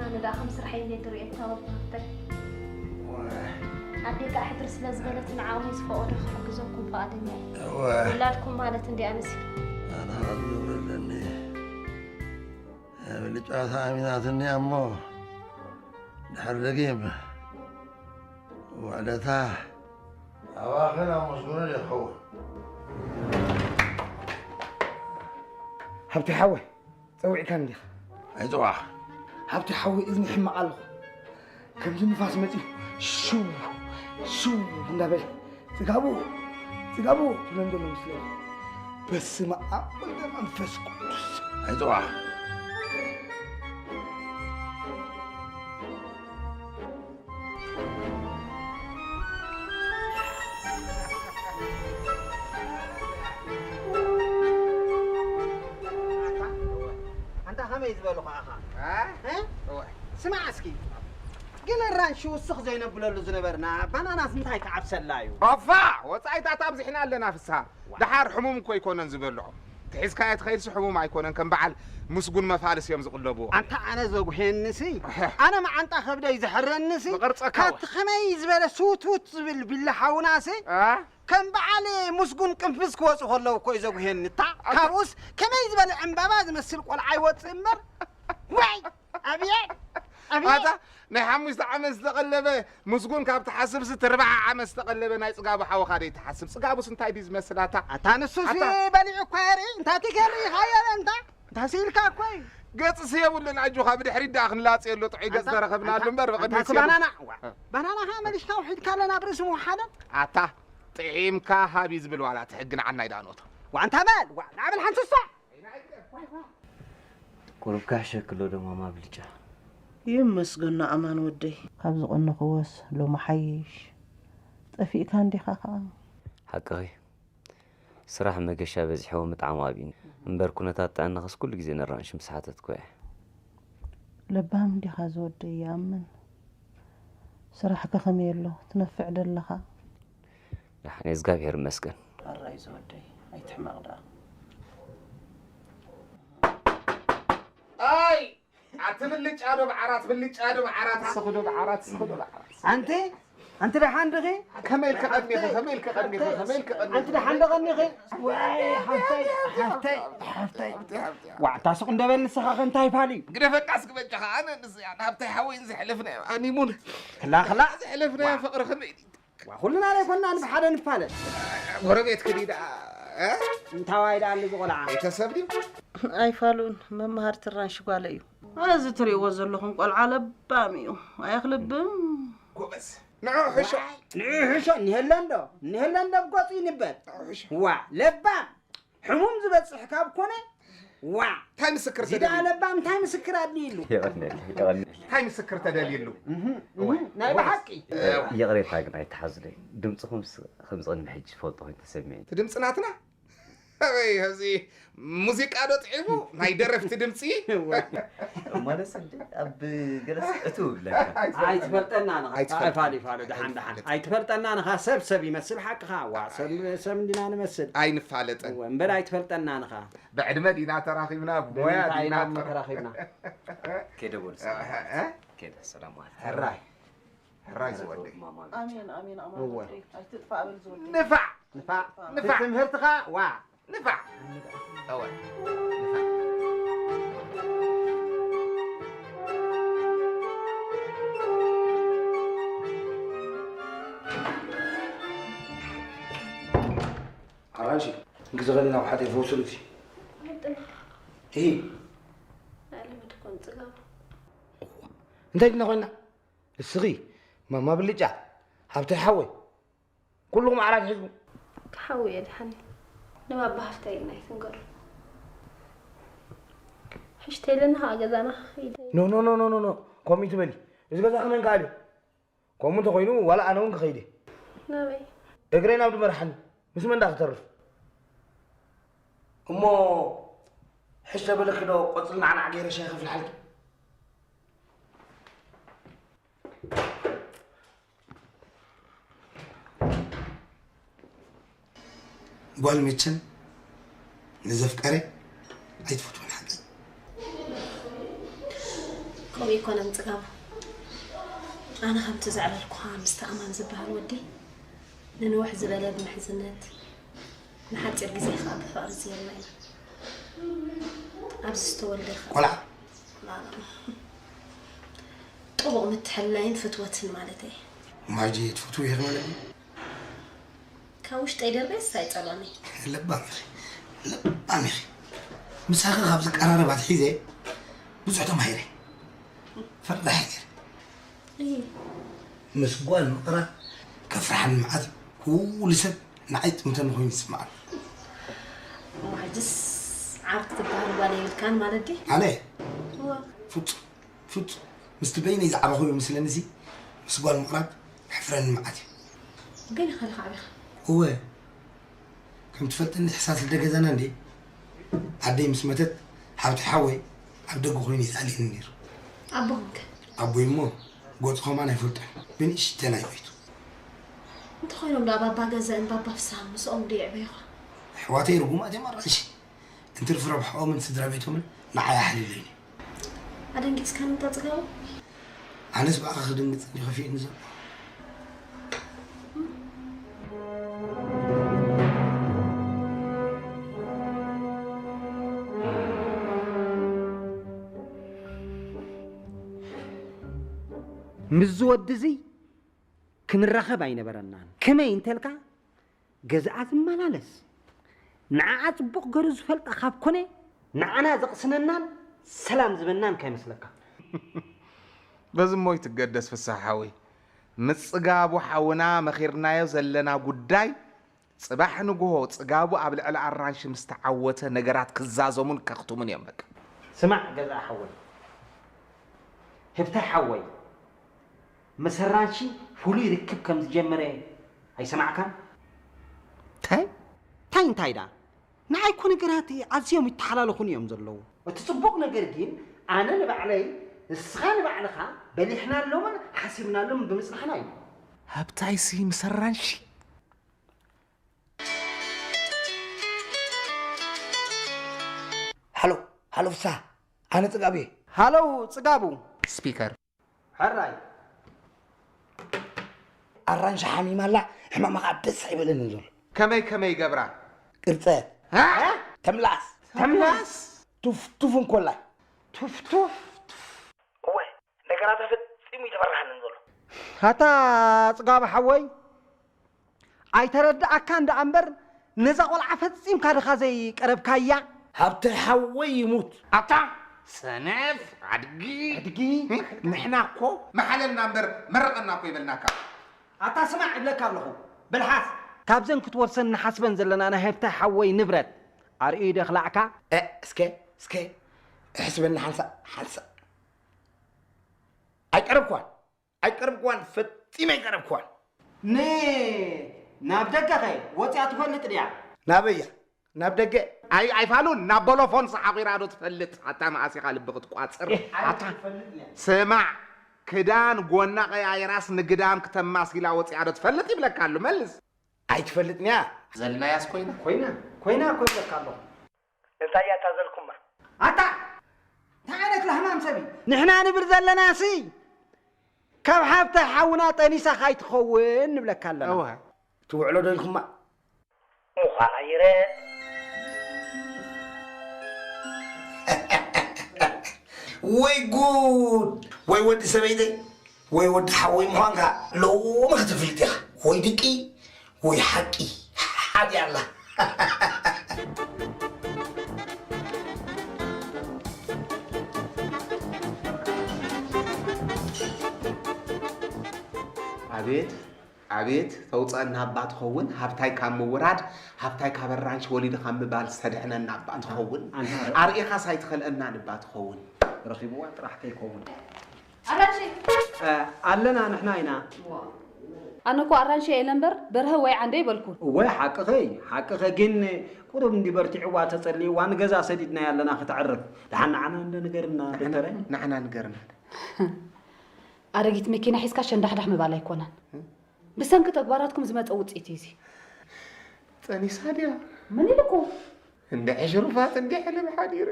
ኣነ ደኣ ከም ስርሐይ እንዴ ትርእየካ ወዲ ሃብተይ ኣዴ ከዓ ሕድር ስለ ዝበለት ንዓኹም ዝፈቐዶ ክሕግዘኩም ፈቓደኛ እየ ውላድኩም ማለት እንዴ ኣነሲ ኣነ ዝብለኒ ብልጫ ተኣሚናትኒ እሞ ድሕሪ ደጊም ውዕለታ ኣባኽን ኣመስግኑን ይኸውን ሃብቲ ሓወይ ጸዊዕካን ዲኻ ኣይጸዋዕኻ ሃብቲ ሓወይ እዝኒ ይሕመቕ ኣለኹ ከምዚ ንፋስ መጺኡ ሽው ስው እንዳበለ ጽጋቡ ጽጋቡ ትብለን ዘሎ መስለኒ። በስመ ኣብ ወልደ መንፈስ ቅዱስ። ኣይፅዋ። ኣንታ ከመይ ዝበሉ ኸኣኻ ስማዕ እስኪ፣ ግን ኣራንሺ ውስኽ ዘይነብለሉ ዝነበርና ባናናስ እንታይ ክዓብሰላ እዩ? ኣፋ! ወፃኢታት ኣብዚሕና ኣለና ፍስሃ። ደሓር ሕሙም እኮ ኣይኮነን ዝበልዖ። ተሒዝካዮ ትኸይድሲ ሕሙም ኣይኮነን፣ ከም በዓል ምስጉን መፋልስ እዮም ዝቕለብዎ። ኣንታ ኣነ ዘጉሄንሲ፣ ኣነ መዓንጣ ከብደይ ዘሕረንሲ፣ ብቕርፀካ ካብቲ ከመይ ዝበለ ስውትውት ዝብል ቢላ ሓውናሲ፣ ከም በዓል ምስጉን ቅንፍዝ ክወፁ ከለዉ እኮ እዩ ዘጉሄኒ። እታ ካብኡስ ከመይ ዝበለ ዕምባባ ዝመስል ቆልዓ ይወፅእ እምበር። ዋይ! ኣብየት! ኣብየት! ኣታ ናይ ሓሙሽተ ዓመት ዝተቐለበ ምስጉን ካብ ትሓስብሲ እቲ ርብዓ ዓመት ዝተቐለበ ናይ ፅጋቡ ሓወኻ ደይ ትሓስብ? ፅጋቡስ እንታይ ድዩ ዝመስል ኣታ? ኣታ ንሱሲ ኣታ- በሊዑ እኳ የርኢ። እንታይ ትገርኢኻ የለ እንታ? እንታይ ስኢልካ እኮ እዩ። ገፅሲ የብሉን ኣጆኻ ብድሕሪት ደኣ ክንላፅየሉ ጥዑይ ገፅ ኣንታ- ተረኸብናሉ ኣንታ- እምበር ብቕድሚት ኣንታሲ የብሉን። ባናና፣ እዋ፣ ባናና ኸኣ መሊስካ ውሒድካ ኣለና ብርእሲ ምውሓደን። ኣታ ጥዒምካ ሃብ እዩ ዝብል ዋላ እቲ ሕጊ ንዓና ኣይደኣ ንእቶ። ዋንታ በል፣ ዋ፣ ንዓበል ሓንሱሳ። ቁሩብ ጋሽ ኣክሎ ዶ ማማ ብልጫ። ይመስገን ንኣማን ወደይ። ካብ ዝቐነኽዎስ ሎሚ ሓይሽ። ጠፊእካ እንዲኻ ከኣ። ሓቅኺ። ስራሕ መገሻ በዚሕዎ ምጥዓሙ ኣብዩኒ። እምበር ኩነታት ጥዕናኽስ ኩሉ ግዜ ነራንሽ ምስ ሓተትኩ እየ። ለባም እንዲኻ ዝወደይ ይኣምን። ስራሕከ ከመይ ኣሎ? ትነፍዕ ዶ ኣለኻ? ደሓን እየ እዝጋብሄር ይመስገን። ኣራይ ዝወደይ ኣይትሕመቕ ደኣ። ኣይ ኣቲ ብልጫ ዶ ብዓራት ብልጫ ዶ ብዓራት ስኺ ዶ ብዓራት ስኺ ዶ ብዓራት። ኣንቲ ኣንቲ ደሓን ድኺ? ከመይ ኢልኪ ቀኒኺ ከመይ ኢልኪ ቀኒኺ ከመይ ኢልኪ ቀኒኺ። ኣንቲ ደሓን ዶ ቀኒኺ? ዋይ ሓፍተይ ሓፍተይ ሓፍተይ። ዋዕታ ስቕ እንደበል ንስኻ ከ እንታይ ፋል እዩ? ግደፈካ እስኪ በጃኻ ኣነ ንስ ናብታይ ሓወይን ዘሕለፍናዮ ሃኒሙን ክላ ክላ ዘሕለፍናዮ ፍቕሪ ከመይ ድዩ? ኩልና ዘይኮናን ብሓደ ንፋለጥ። ጎረቤት ክዲ ደኣ እንታዋይ ደኣ ኣለዚ ቆልዓ። ቤተሰብ ድዩ? ኣይፋሉን መማሃርቲ ራንሺ ጓለ እዩ። እዚ ትሪእዎ ዘለኹም ቆልዓ ለባም እዩ። ኣየኽልብም። ጎበዝ። ንዑ ሕሾ። ንዑ ሕሾ እኒሀለን ዶ እኒሀለን ዶ ብገፁ ይንበር። ዋ ለባም ሕሙም ዝበፅሕ ካብ ኮነ ዋ እንታይ ምስክር እዚ ደኣ ተደልዩ? ለባም እንታይ ምስክር ኣድልይሉ? የቐንየለይ፣ የቐንየለይ። እንታይ ምስክር ተደልይሉ? እህ፣ እህ፣ ናይ ብሓቂ ይቕሬታ ግን ኣይትሓዙለይ። ድምፅኹምስ ከም ዝቕድሚ ሕጂ ዝፈልጦ ኮይኑ ተሰሚዑኒ። እቲ ድምፂ ናትና? ኣበይ እዚ ሙዚቃ ዶ ጥዒሙ? ናይ ደረፍቲ ድምፂ? ማለት እንደ ኣብ ገለስ እቱ ብለካ። ኣይትፈልጠና ንኻ። ኣይትፈልጥ። ፋሊ፣ ፋሊ፣ ደሓን፣ ደሓን። ኣይትፈልጠና ንኻ። ሰብ ሰብ ይመስል ሓቅኻ። ዋ፣ ሰብ፣ ሰብ እንዲና ንመስል። ኣይንፋለጠን። እወ፣ እምበር ኣይትፈልጠና ንኻ። ብዕድመ ዲና ተራኺብና፣ ብሞያ ብምንታይ ዲና ኢና እሞ ተራ- ተራኺብና? ከይደ በሉ ሰላም። እ? ከይደ ሰላም ማለት። ሕራይ። ሕራይ ዝወደይ። ማማ። ኣሜን፣ ኣሜን፣ ኣማን እወ። ወደይ። ኣይትጥፋእ በል ዝወደይ። ንፋዕ! ንፋዕ! ንፋዕ! ትምህርትኻ፣ ዋ! ንፋዕ! እወ። ንፋዕ! ኣራንሺ፣ ግዘኸኒ ናብ ሓደ ይፈውሱን እዚ። ምጥና። እሂ። ኣለ መድኮን ጽጋቡ። እንታይ ድና ኮይና? እስኺ፣ ማማ ብልጫ፣ ሃብታይ ሓወይ፣ ኩልኹም ዓራት ሒዝኩም። ክሓዊ እየ ድሓን። ንባባ ሃፍታይ ኢልና ኣይትንገሩ። ሕሽተይ ኢለና ኸዓ ገዛና ኸይደ። ኖ፣ ኖ፣ ኖ፣ ኖ፣ ኖ፣ ኖ፣ ከምኡ ትበሊ። እዚ ገዛ ከመን ከኣልዮ? ከምኡ እንተኾይኑ ዋላ ኣነ እውን ክኸይድ እየ። ናበይ? እግረይ ናብ ድመርሓኒ ምስ መን ዳ ክተርፍ? እሞ ሕሽ ተበለኪ ዶ ቆፅሊ ናዕናዕ ገይረ ሻሂ ከፍልሓልኪ? ጓል መቸም ንዘፍቀረ ኣይትፈትዎን ሓቂ። ከምኡ ኣይኮነን ጽጋቡ። ኣነ ከምቲ ዘዕለልኩኻ ምስቲ ኣማን ዝበሃል ወዲ ንንውሕ ዝበለ ብምሕዝነት ንሓጺር ግዜ ከኣ ብፍቕሪ ዝየልና ኢና። ኣብዚ ዝተወልደ ከኣ ቆልዓ ጥቡቕ ምትሕልላይን ፍትወትን ማለተይ። ማጂ ትፈትዎ ኢኺ ማለት እዩ? ካብ ውሽጠይ ደርበስ ኣይጸልኦን እየ። ለባም ኢኺ፣ ለባም ኢኺ። ምሳኺ ካብ ዝቀራረብ ኣትሒዘ ብዙሕ ተማሂረ። ፈርዳሕ ነይረ። ምስ ጓል ምቕራብ ከፍርሓኒ መዓት ኩሉ ሰብ ንዓይ ጥምተኒ ኮይኑ ይስምዓኒ። ሕጅስ ዓርክ ትበሃል ጓል የብልካን ማለት ድዩ? ኣነ እወ። ፍጹም ፍጹም ምስቲ በይነይ ዝዓበኹ ይመስለኒ ሲ ምስ ጓል ምቕራብ የሕፍረኒ መዓት እዩ። ገለ ካልእ ከዓቢኻ እወ ከም ትፈልጥኒ ሕሳስ ልደ ገዛና እንዴ ኣደይ ምስ መተት ሓብቲ ሓወይ ኣብ ደገ ኮይኑ ይሳልየኒ ነይሩ። ኣቦኹም ከ? ኣቦይ እሞ ገጹ ከማን ኣይፈልጦን ብንእሽተን ኣይበይቱ። እንተኾይኖም ዶ ኣብ ኣባ ገዛእን ባባ ፍስሃ ምስኦም ዶ የዕበይኻ? ኣሕዋተይ ርጉማት እዮም ኣራንሺ እንትርፊ ረብሕኦምን ስድራ ቤቶምን ንዓይ ኣሕሊለይኒ። ኣደንጊጽካኒ እንታ ጽጋቡ? ኣነስ ብኣኻ ክድንግጽ እንዲ ከፊእኒ ዘሎ። ምስዚ ወዲ እዚ ክንራኸብ ኣይነበረናን። ከመይ እንተልካ ገዝኣ ዝመላለስ ንዓኣ ጽቡቕ ገሩ ዝፈልጣ ካብ ኮነ ንዓና ዘቕስነናን ሰላም ዝበናን ከይመስለካ። በዚ እሞ ይትገደስ ፍስሓ ሓወይ። ምስ ጽጋቡ ሓውና መኺርናዮ ዘለና ጉዳይ ጽባሕ ንግሆ ጽጋቡ ኣብ ልዕሊ ኣራንሺ ምስ ተዓወተ ነገራት ክዛዘሙን ከኽትሙን እዮም በቃ። ስማዕ ገዛ ሓወይ፣ ህብታይ ሓወይ፣ ምስ ኣራንሺ ፍሉይ ርክብ ከም ዝጀመረ ኣይሰማዕካን? እንታይ? እንታይ እንታይ ዳ? ንዓይ እኮ ነገራት ኣዝዮም ይተሓላለኹን እዮም ዘለዉ። እቲ ጽቡቕ ነገር ግን ኣነ ንባዕለይ ንስኻ ንባዕልኻ በሊሕናሎምን ሓሲብናሎምን ብምጽናሕና እዩ። ሃብታይሲ ምስ ኣራንሺ ሃሎ ሃሎ ፍስሃ ኣነ ጽጋብ እየ። ሃሎ ጽጋቡ። ስፒከር ሕራይ። ኣራንሺ ሓሚማ ኣላ ሕማማ ከዓ ደስ ኣይበለንን ዘሎ። ከመይ ከመይ ይገብራ? ቅርጸት ሃ? ተምላስ ተምላስ ቱፍቱፍ እንኮላይ ቱፍቱፍ እወ ነገራታ ፈጺሙ ይተበርሃንን ዘሎ። ኣታ ጽጋቡ ሓወይ ኣይተረድኣካን ደኣ እምበር ነዛ ቆልዓ ፈጺምካ ድኻ ዘይቀረብካያ? ሃብተ ሓወይ ይሙት ኣታ ሰነፍ ኣድጊ ኣድጊ ንሕና እኮ መሓለልና እምበር መረቐና እኮ ይበልናካ። ኣታ ስማዕ እብለካ ኣለኹ በልሓስ ካብዘን ክትወርሰን ንሓስበን ዘለና ናይ ሃብተ ሓወይ ንብረት ኣርእዩ ዶ ክላዕካ? እ እስከ እስከ እሕስበኒ ሓንሳእ ሓንሳእ ኣይቀረብኳን ኣይቀረብኳን ፈጺመ ኣይቀረብኳን። ን ናብ ደገኸ ወፂኣ ትፈልጥ ድያ? ናበያ ናብ ደገ ኣይ ኣይፋሉን ናብ ቦሎፎን ሰሓኺራ ዶ ትፈልጥ ኣታ መኣሲኻ ልቢ ክትቋፅር ኣታ ስማዕ ክዳን ጎና ቀያይራስ ንግዳም ክተማሲላ ወፂኣ ዶ ትፈልጥ ይብለካ ኣሎ መልስ ኣይትፈልጥንያ ዘልናያስ ኮይና ኮይና ኮይና ኮይነካ ኣለኹ እንታይ እያ ታዘልኩማ ኣታ እንታይ ዓይነት ላህማም ሰብ እዩ? ንሕና ንብል ዘለና ሲ ካብ ሓብተ ሓውና ጠኒሳ ካይትኸውን ንብለካ ኣለና እወ ትውዕሎ ዶ ኢልኩማ ምዃና ይረእ ወይ ጉድ ወይ ወዲ ሰበይተይ ወይ ወዲ ሓወይ ምዃንካ ሎሚ ክትፍልጥ ኢኻ ወይ ድቂ ወይ ሓቂ ሓቂ ኣላ ኣቤት ኣቤት ተውፀአና እባ ትኸውን ሃብታይ ካብ ምውራድ ሃብታይ ካብ ኣራንሽ ወሊዱ ካብ ምባል ዝተድሕነና እባ ትኸውን ኣርኢኻስ ኣይትኸልአናን እባ ትኸውን ረኺብዋ ጥራሕ ከይከውን ኣራንሺ ኣለና ንሕና ኢና ኣነ እኮ ኣራንሺ እየ ኢለ እምበር በርሀ ወይ ዓንደ ይበልኩ ወይ ሓቅኸይ ሓቅኸ ግን ቁሩብ እንዲ በርቲዕዋ ተፀሊእዋ ንገዛ ሰዲድና ኣለና ክትዕርፍ ደሓን ንዓና እንደ ንገርና ዶክተረ ንዓና ንገርና ኣረጊት መኪና ሒዝካ ሸንዳሕዳሕ ምባል ኣይኮነን ብሰንኪ ተግባራትኩም ዝመፀ ውፅኢት እዩ እዚ ጠኒሳ ድያ ምን ኢልኩም እንደ ሕሽሩፋት እንደ ሕልም ሓዲረ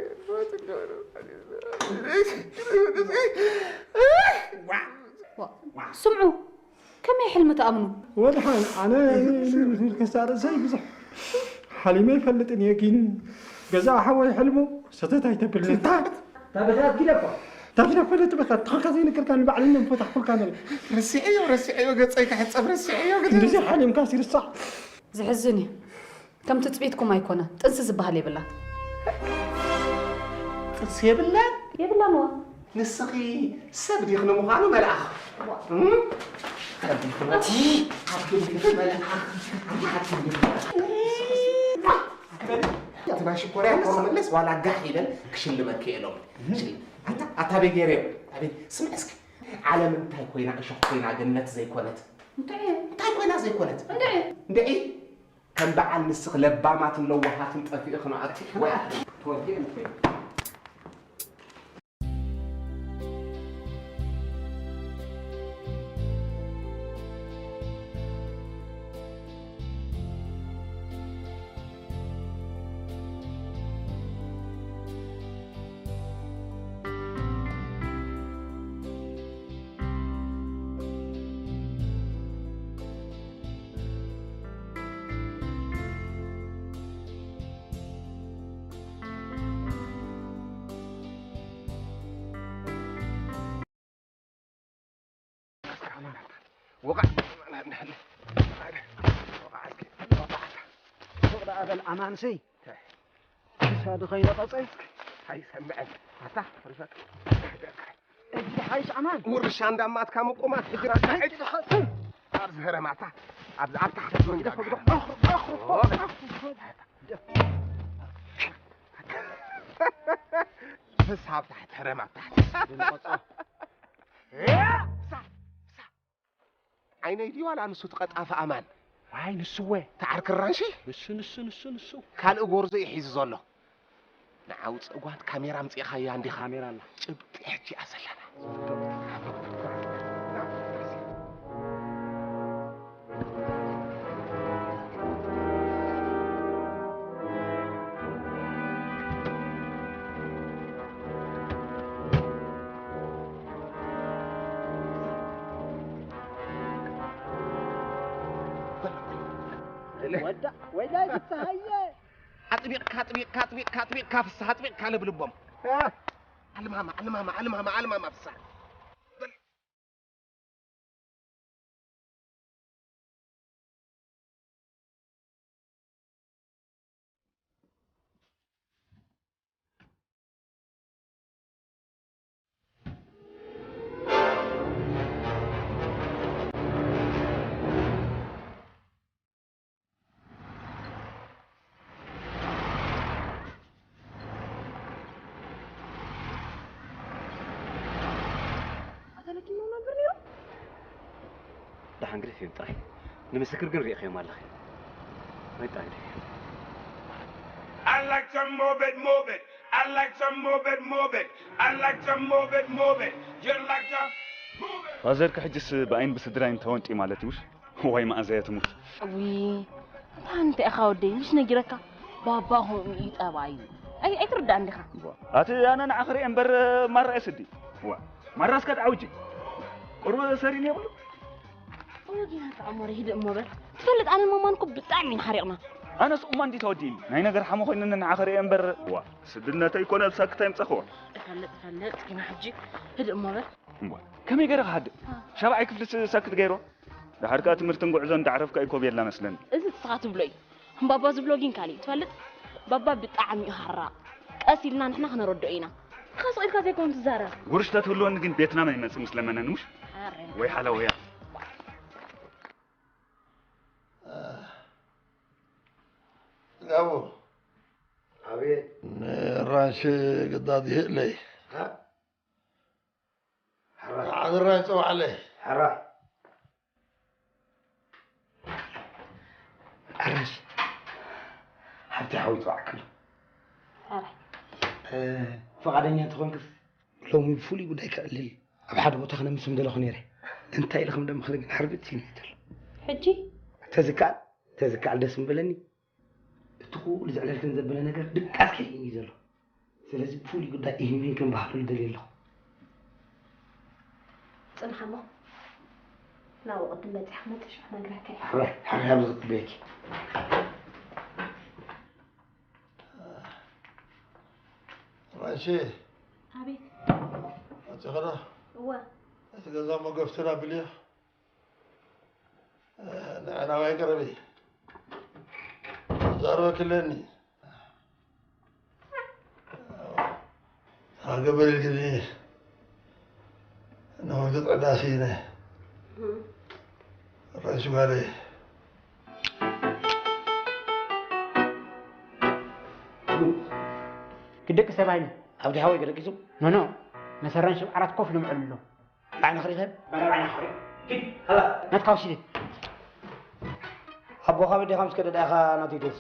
ስምዑ ከመይ ሕልሚ ትኣምኑ ወድሓን ኣነ ከሳርእሰይ ብዙሕ ሓሊመ ይፈልጥን እየ ግን ገዛ ሓወይ ሕልሙ ሰተት ኣይተብልታ ታበታት ጊደኳ ታፍዳ ፈለጥ በቃ ተኸካ ዘይነገርካ ንባዕልና ንፈታሕኩልካ ነረ ረሲዐዮ ረሲዐዮ ገፀይ ክሕፀብ ረሲዐዮ እንደዚ ሓሊምካ ሲርሳዕ ዝሕዝን እዩ ከም ትፅቢትኩም ኣይኮነ ጥንሲ ዝበሃል የብላን ጥንሲ የብላን የብላን ዋ ንስኺ ሰብ ዲኽ ንምዃኑ መልኣኽ ከቢድኩሞ። ኣቲ ኣቲ እቲ ናይ ሽኮርያ ኮሮ መለስ ዋላ ጋሕ ኢለን ክሽልመኪ ኢሎም። እሺ፣ ኣታ ኣታ ቤጌሬ ኣቤት ስምዕ እስኪ። ዓለም እንታይ ኮይና እሾኽ ኮይና ገነት ዘይኮነት? እንታይ ኮይና ዘይኮነት? እንድዒ ከም በዓል ንስኽ ለባማትን ለዋሃትን ጠፊእኽን ኣቲ። ወቓዕ ወቓዕ ወቓዕ ወቓዕ ኣበል ኣማንሰይ ክሳዱ ከይነቐጸ ኣይሰምዐን። ኣታ ርፈት እጅ ሓይሽ ኣማን ውርሻ እንዳማትካ ምቁማት ሕጅራ ሕጅ ድኸስር ኣብዚ ህረማታ ኣብዚ ኣብ ታሕቲ መንጋጋ ፍስሃ ኣብ ታሕቲ፣ ሕረም ኣብ ታሕቲ። ድንቆጾ። ሳ፣ ሳ። ዓይነይ ድዩ ዋላ ንሱ እቲ ቀጣፊ ኣማን? ዋይ፣ ንሱ እወ። እቲ ዓርኪ ራንሺ? ንሱ፣ ንሱ፣ ንሱ፣ ንሱ። ካልእ ጎርዞ እዩ ሒዙ ዘሎ። ንዓ ውጽእ ጓል ካሜራ ኣምጺእኻያ እንዲኻ። ካሜራ ኣላ። ጭብጢ ሕጂ እያ ዘለና። ወዳ ወይላይ ፍስሃየ ኣጥቢቕካ ኣጥቢቕካ ኣጥቢቕካ ኣጥቢቕካ ፍስሃ ኣጥቢቕካ ለብልቦም። ኣልማማ ኣልማማ ኣልማማ ኣልማማ ፍስሃ። ኣተለኪሞ ነብር ነይሩ። ደሓን ግደፍዮም ጥራይ። ንምስክር ግን ርኢኽዮም ኣለኺ። ወይ ጥራይ ግደፍዮም። I like to move it, move it. I like to move it, move it. I like to move it, move it. You like to move it. ፋዘርካ ሕጅስ ብኣይን ብስድራይን ተወንጢ ማለት እዩ ምሽ? ዋይ መኣዛያ ትሙት። እዊ፣ እንታይ እንታይ ኢኻ ወደይ? ምሽ ነጊረካ? ባባ ኾም እዩ ጠባዩ። ኣይ ኣይትርዳእ እንዲኻ። ኣቲ ኣነ ንዓኺ ርኤ እምበር ማራ እየ ስዲ። ዋ፣ ማራስ ከድዓውጂ። ቁርበ ሰሪን የብሉ። ወጊና ተኣሞረ ሂድ እሞ በል። ትፈልጥ ኣነ ማማን እኮ ብጣዕሚ ኢና ሓሪቕና። ኣነስ እማ እንዲ ተወዲእኒ። ናይ ነገር ሓሞ ኮይኑኒ ንዓኺ ርኤ እምበር። ዋ፣ ስድነተይ ኮነ ኣብ ሳክታይ ምጻኽዎ። እፈልጥ እፈልጥ ኢና ሕጂ። ሂድ እሞ በል። እምቧ፣ ከመይ ገይረ ክሃድእ? አ። ሻብዓይ ክፍሊ ስ-፣ ሳክት ገይሮ። ድሓር ከኣ ትምህርትን ጉዕዞን እንዳዕረፍካ እዩ ኮብ የላ መስለኒ። እዚ ንስኻ ትብሎ እዩ። ባባ ዝብሎ ግን ካልእ እዩ። ትፈልጥ? ባባ ብጣዕሚ እዩ ሃራቕ። ቀስ ኢልና ንሕና ክነረድኦ ኢና። ንኻ ስቕ ኢልካ ዘይኮን ትዛረብ። ጉርሽ ተትህልወኒ ግን ቤትና መን ይመጽእ ምስ ለመነኒ፣ ምሽ? ኣረ። ወይ ሓላውያ። ጋቡ። ኣቤት። ንራንሺ ግዳድ ይህእለይ። ሃ? ሓራ። ዓድራይ ጸዋዕለይ። ሓራ። ኣራሽ። ሓብቲ ሓዊ ጸዋዕክሉ። ሓራ። እ፣ ፍቓደኛ እንተኾንክስ፣ ሎሚ ብፍሉይ ጉዳይ ከዕልል ኣብ ሓደ ቦታ ክነምስ ምደለኹ ነይረ። እንታይ ኢልኩም ደምኽሪ ግን ሕርብት ኢሉ እዩ ዘሎ። ሕጂ? ተዝከኣል፣ ተዝከኣል ደስ ምበለኒ። እቲ ኩሉ ዘዕለልክን ዘበለ ነገር ድቃስ ከይእኒ እዩ ዘሎ። ስለዚ ብፍሉይ ጉዳይ ኢሂን ቢሂን ክንበሃለሉ ደልየ ኣለኹ። ጽንሓ እሞ ናብኡ ቅድም በጺሐ ክመጽእ ሽዑ ክነግረካ እየ። ሕራይ፣ ሕራይ ኣብዚ ክጽበየኪ። ማንሺ። ኣቤት። መጺኺ ዶ? እወ። እቲ ገዛ መገፍትና ብልዮ። ንዕናዋይ ቅረቢ። ዛረበ ክለኒ። ሃገበል ግዜ ንወርቂ ጥዕዳሲ ኢነ። ራእሲ ማለይ። ግደቂ ሰብ ኣይነ ኣብቲ ሓወይ ገደቂሱ ኖኖ መሰራን ሽብ ዓራት ኮፍ ኢሎም ዕልሉ ብዓይኒ ክሪኸ ባላ ብዓይና ክሪ ኪድ ሃላ ናትካ ወሲደ ኣቦኻ በዲኻ ምስ ከደዳ ኢኻ ናቱ ይደስ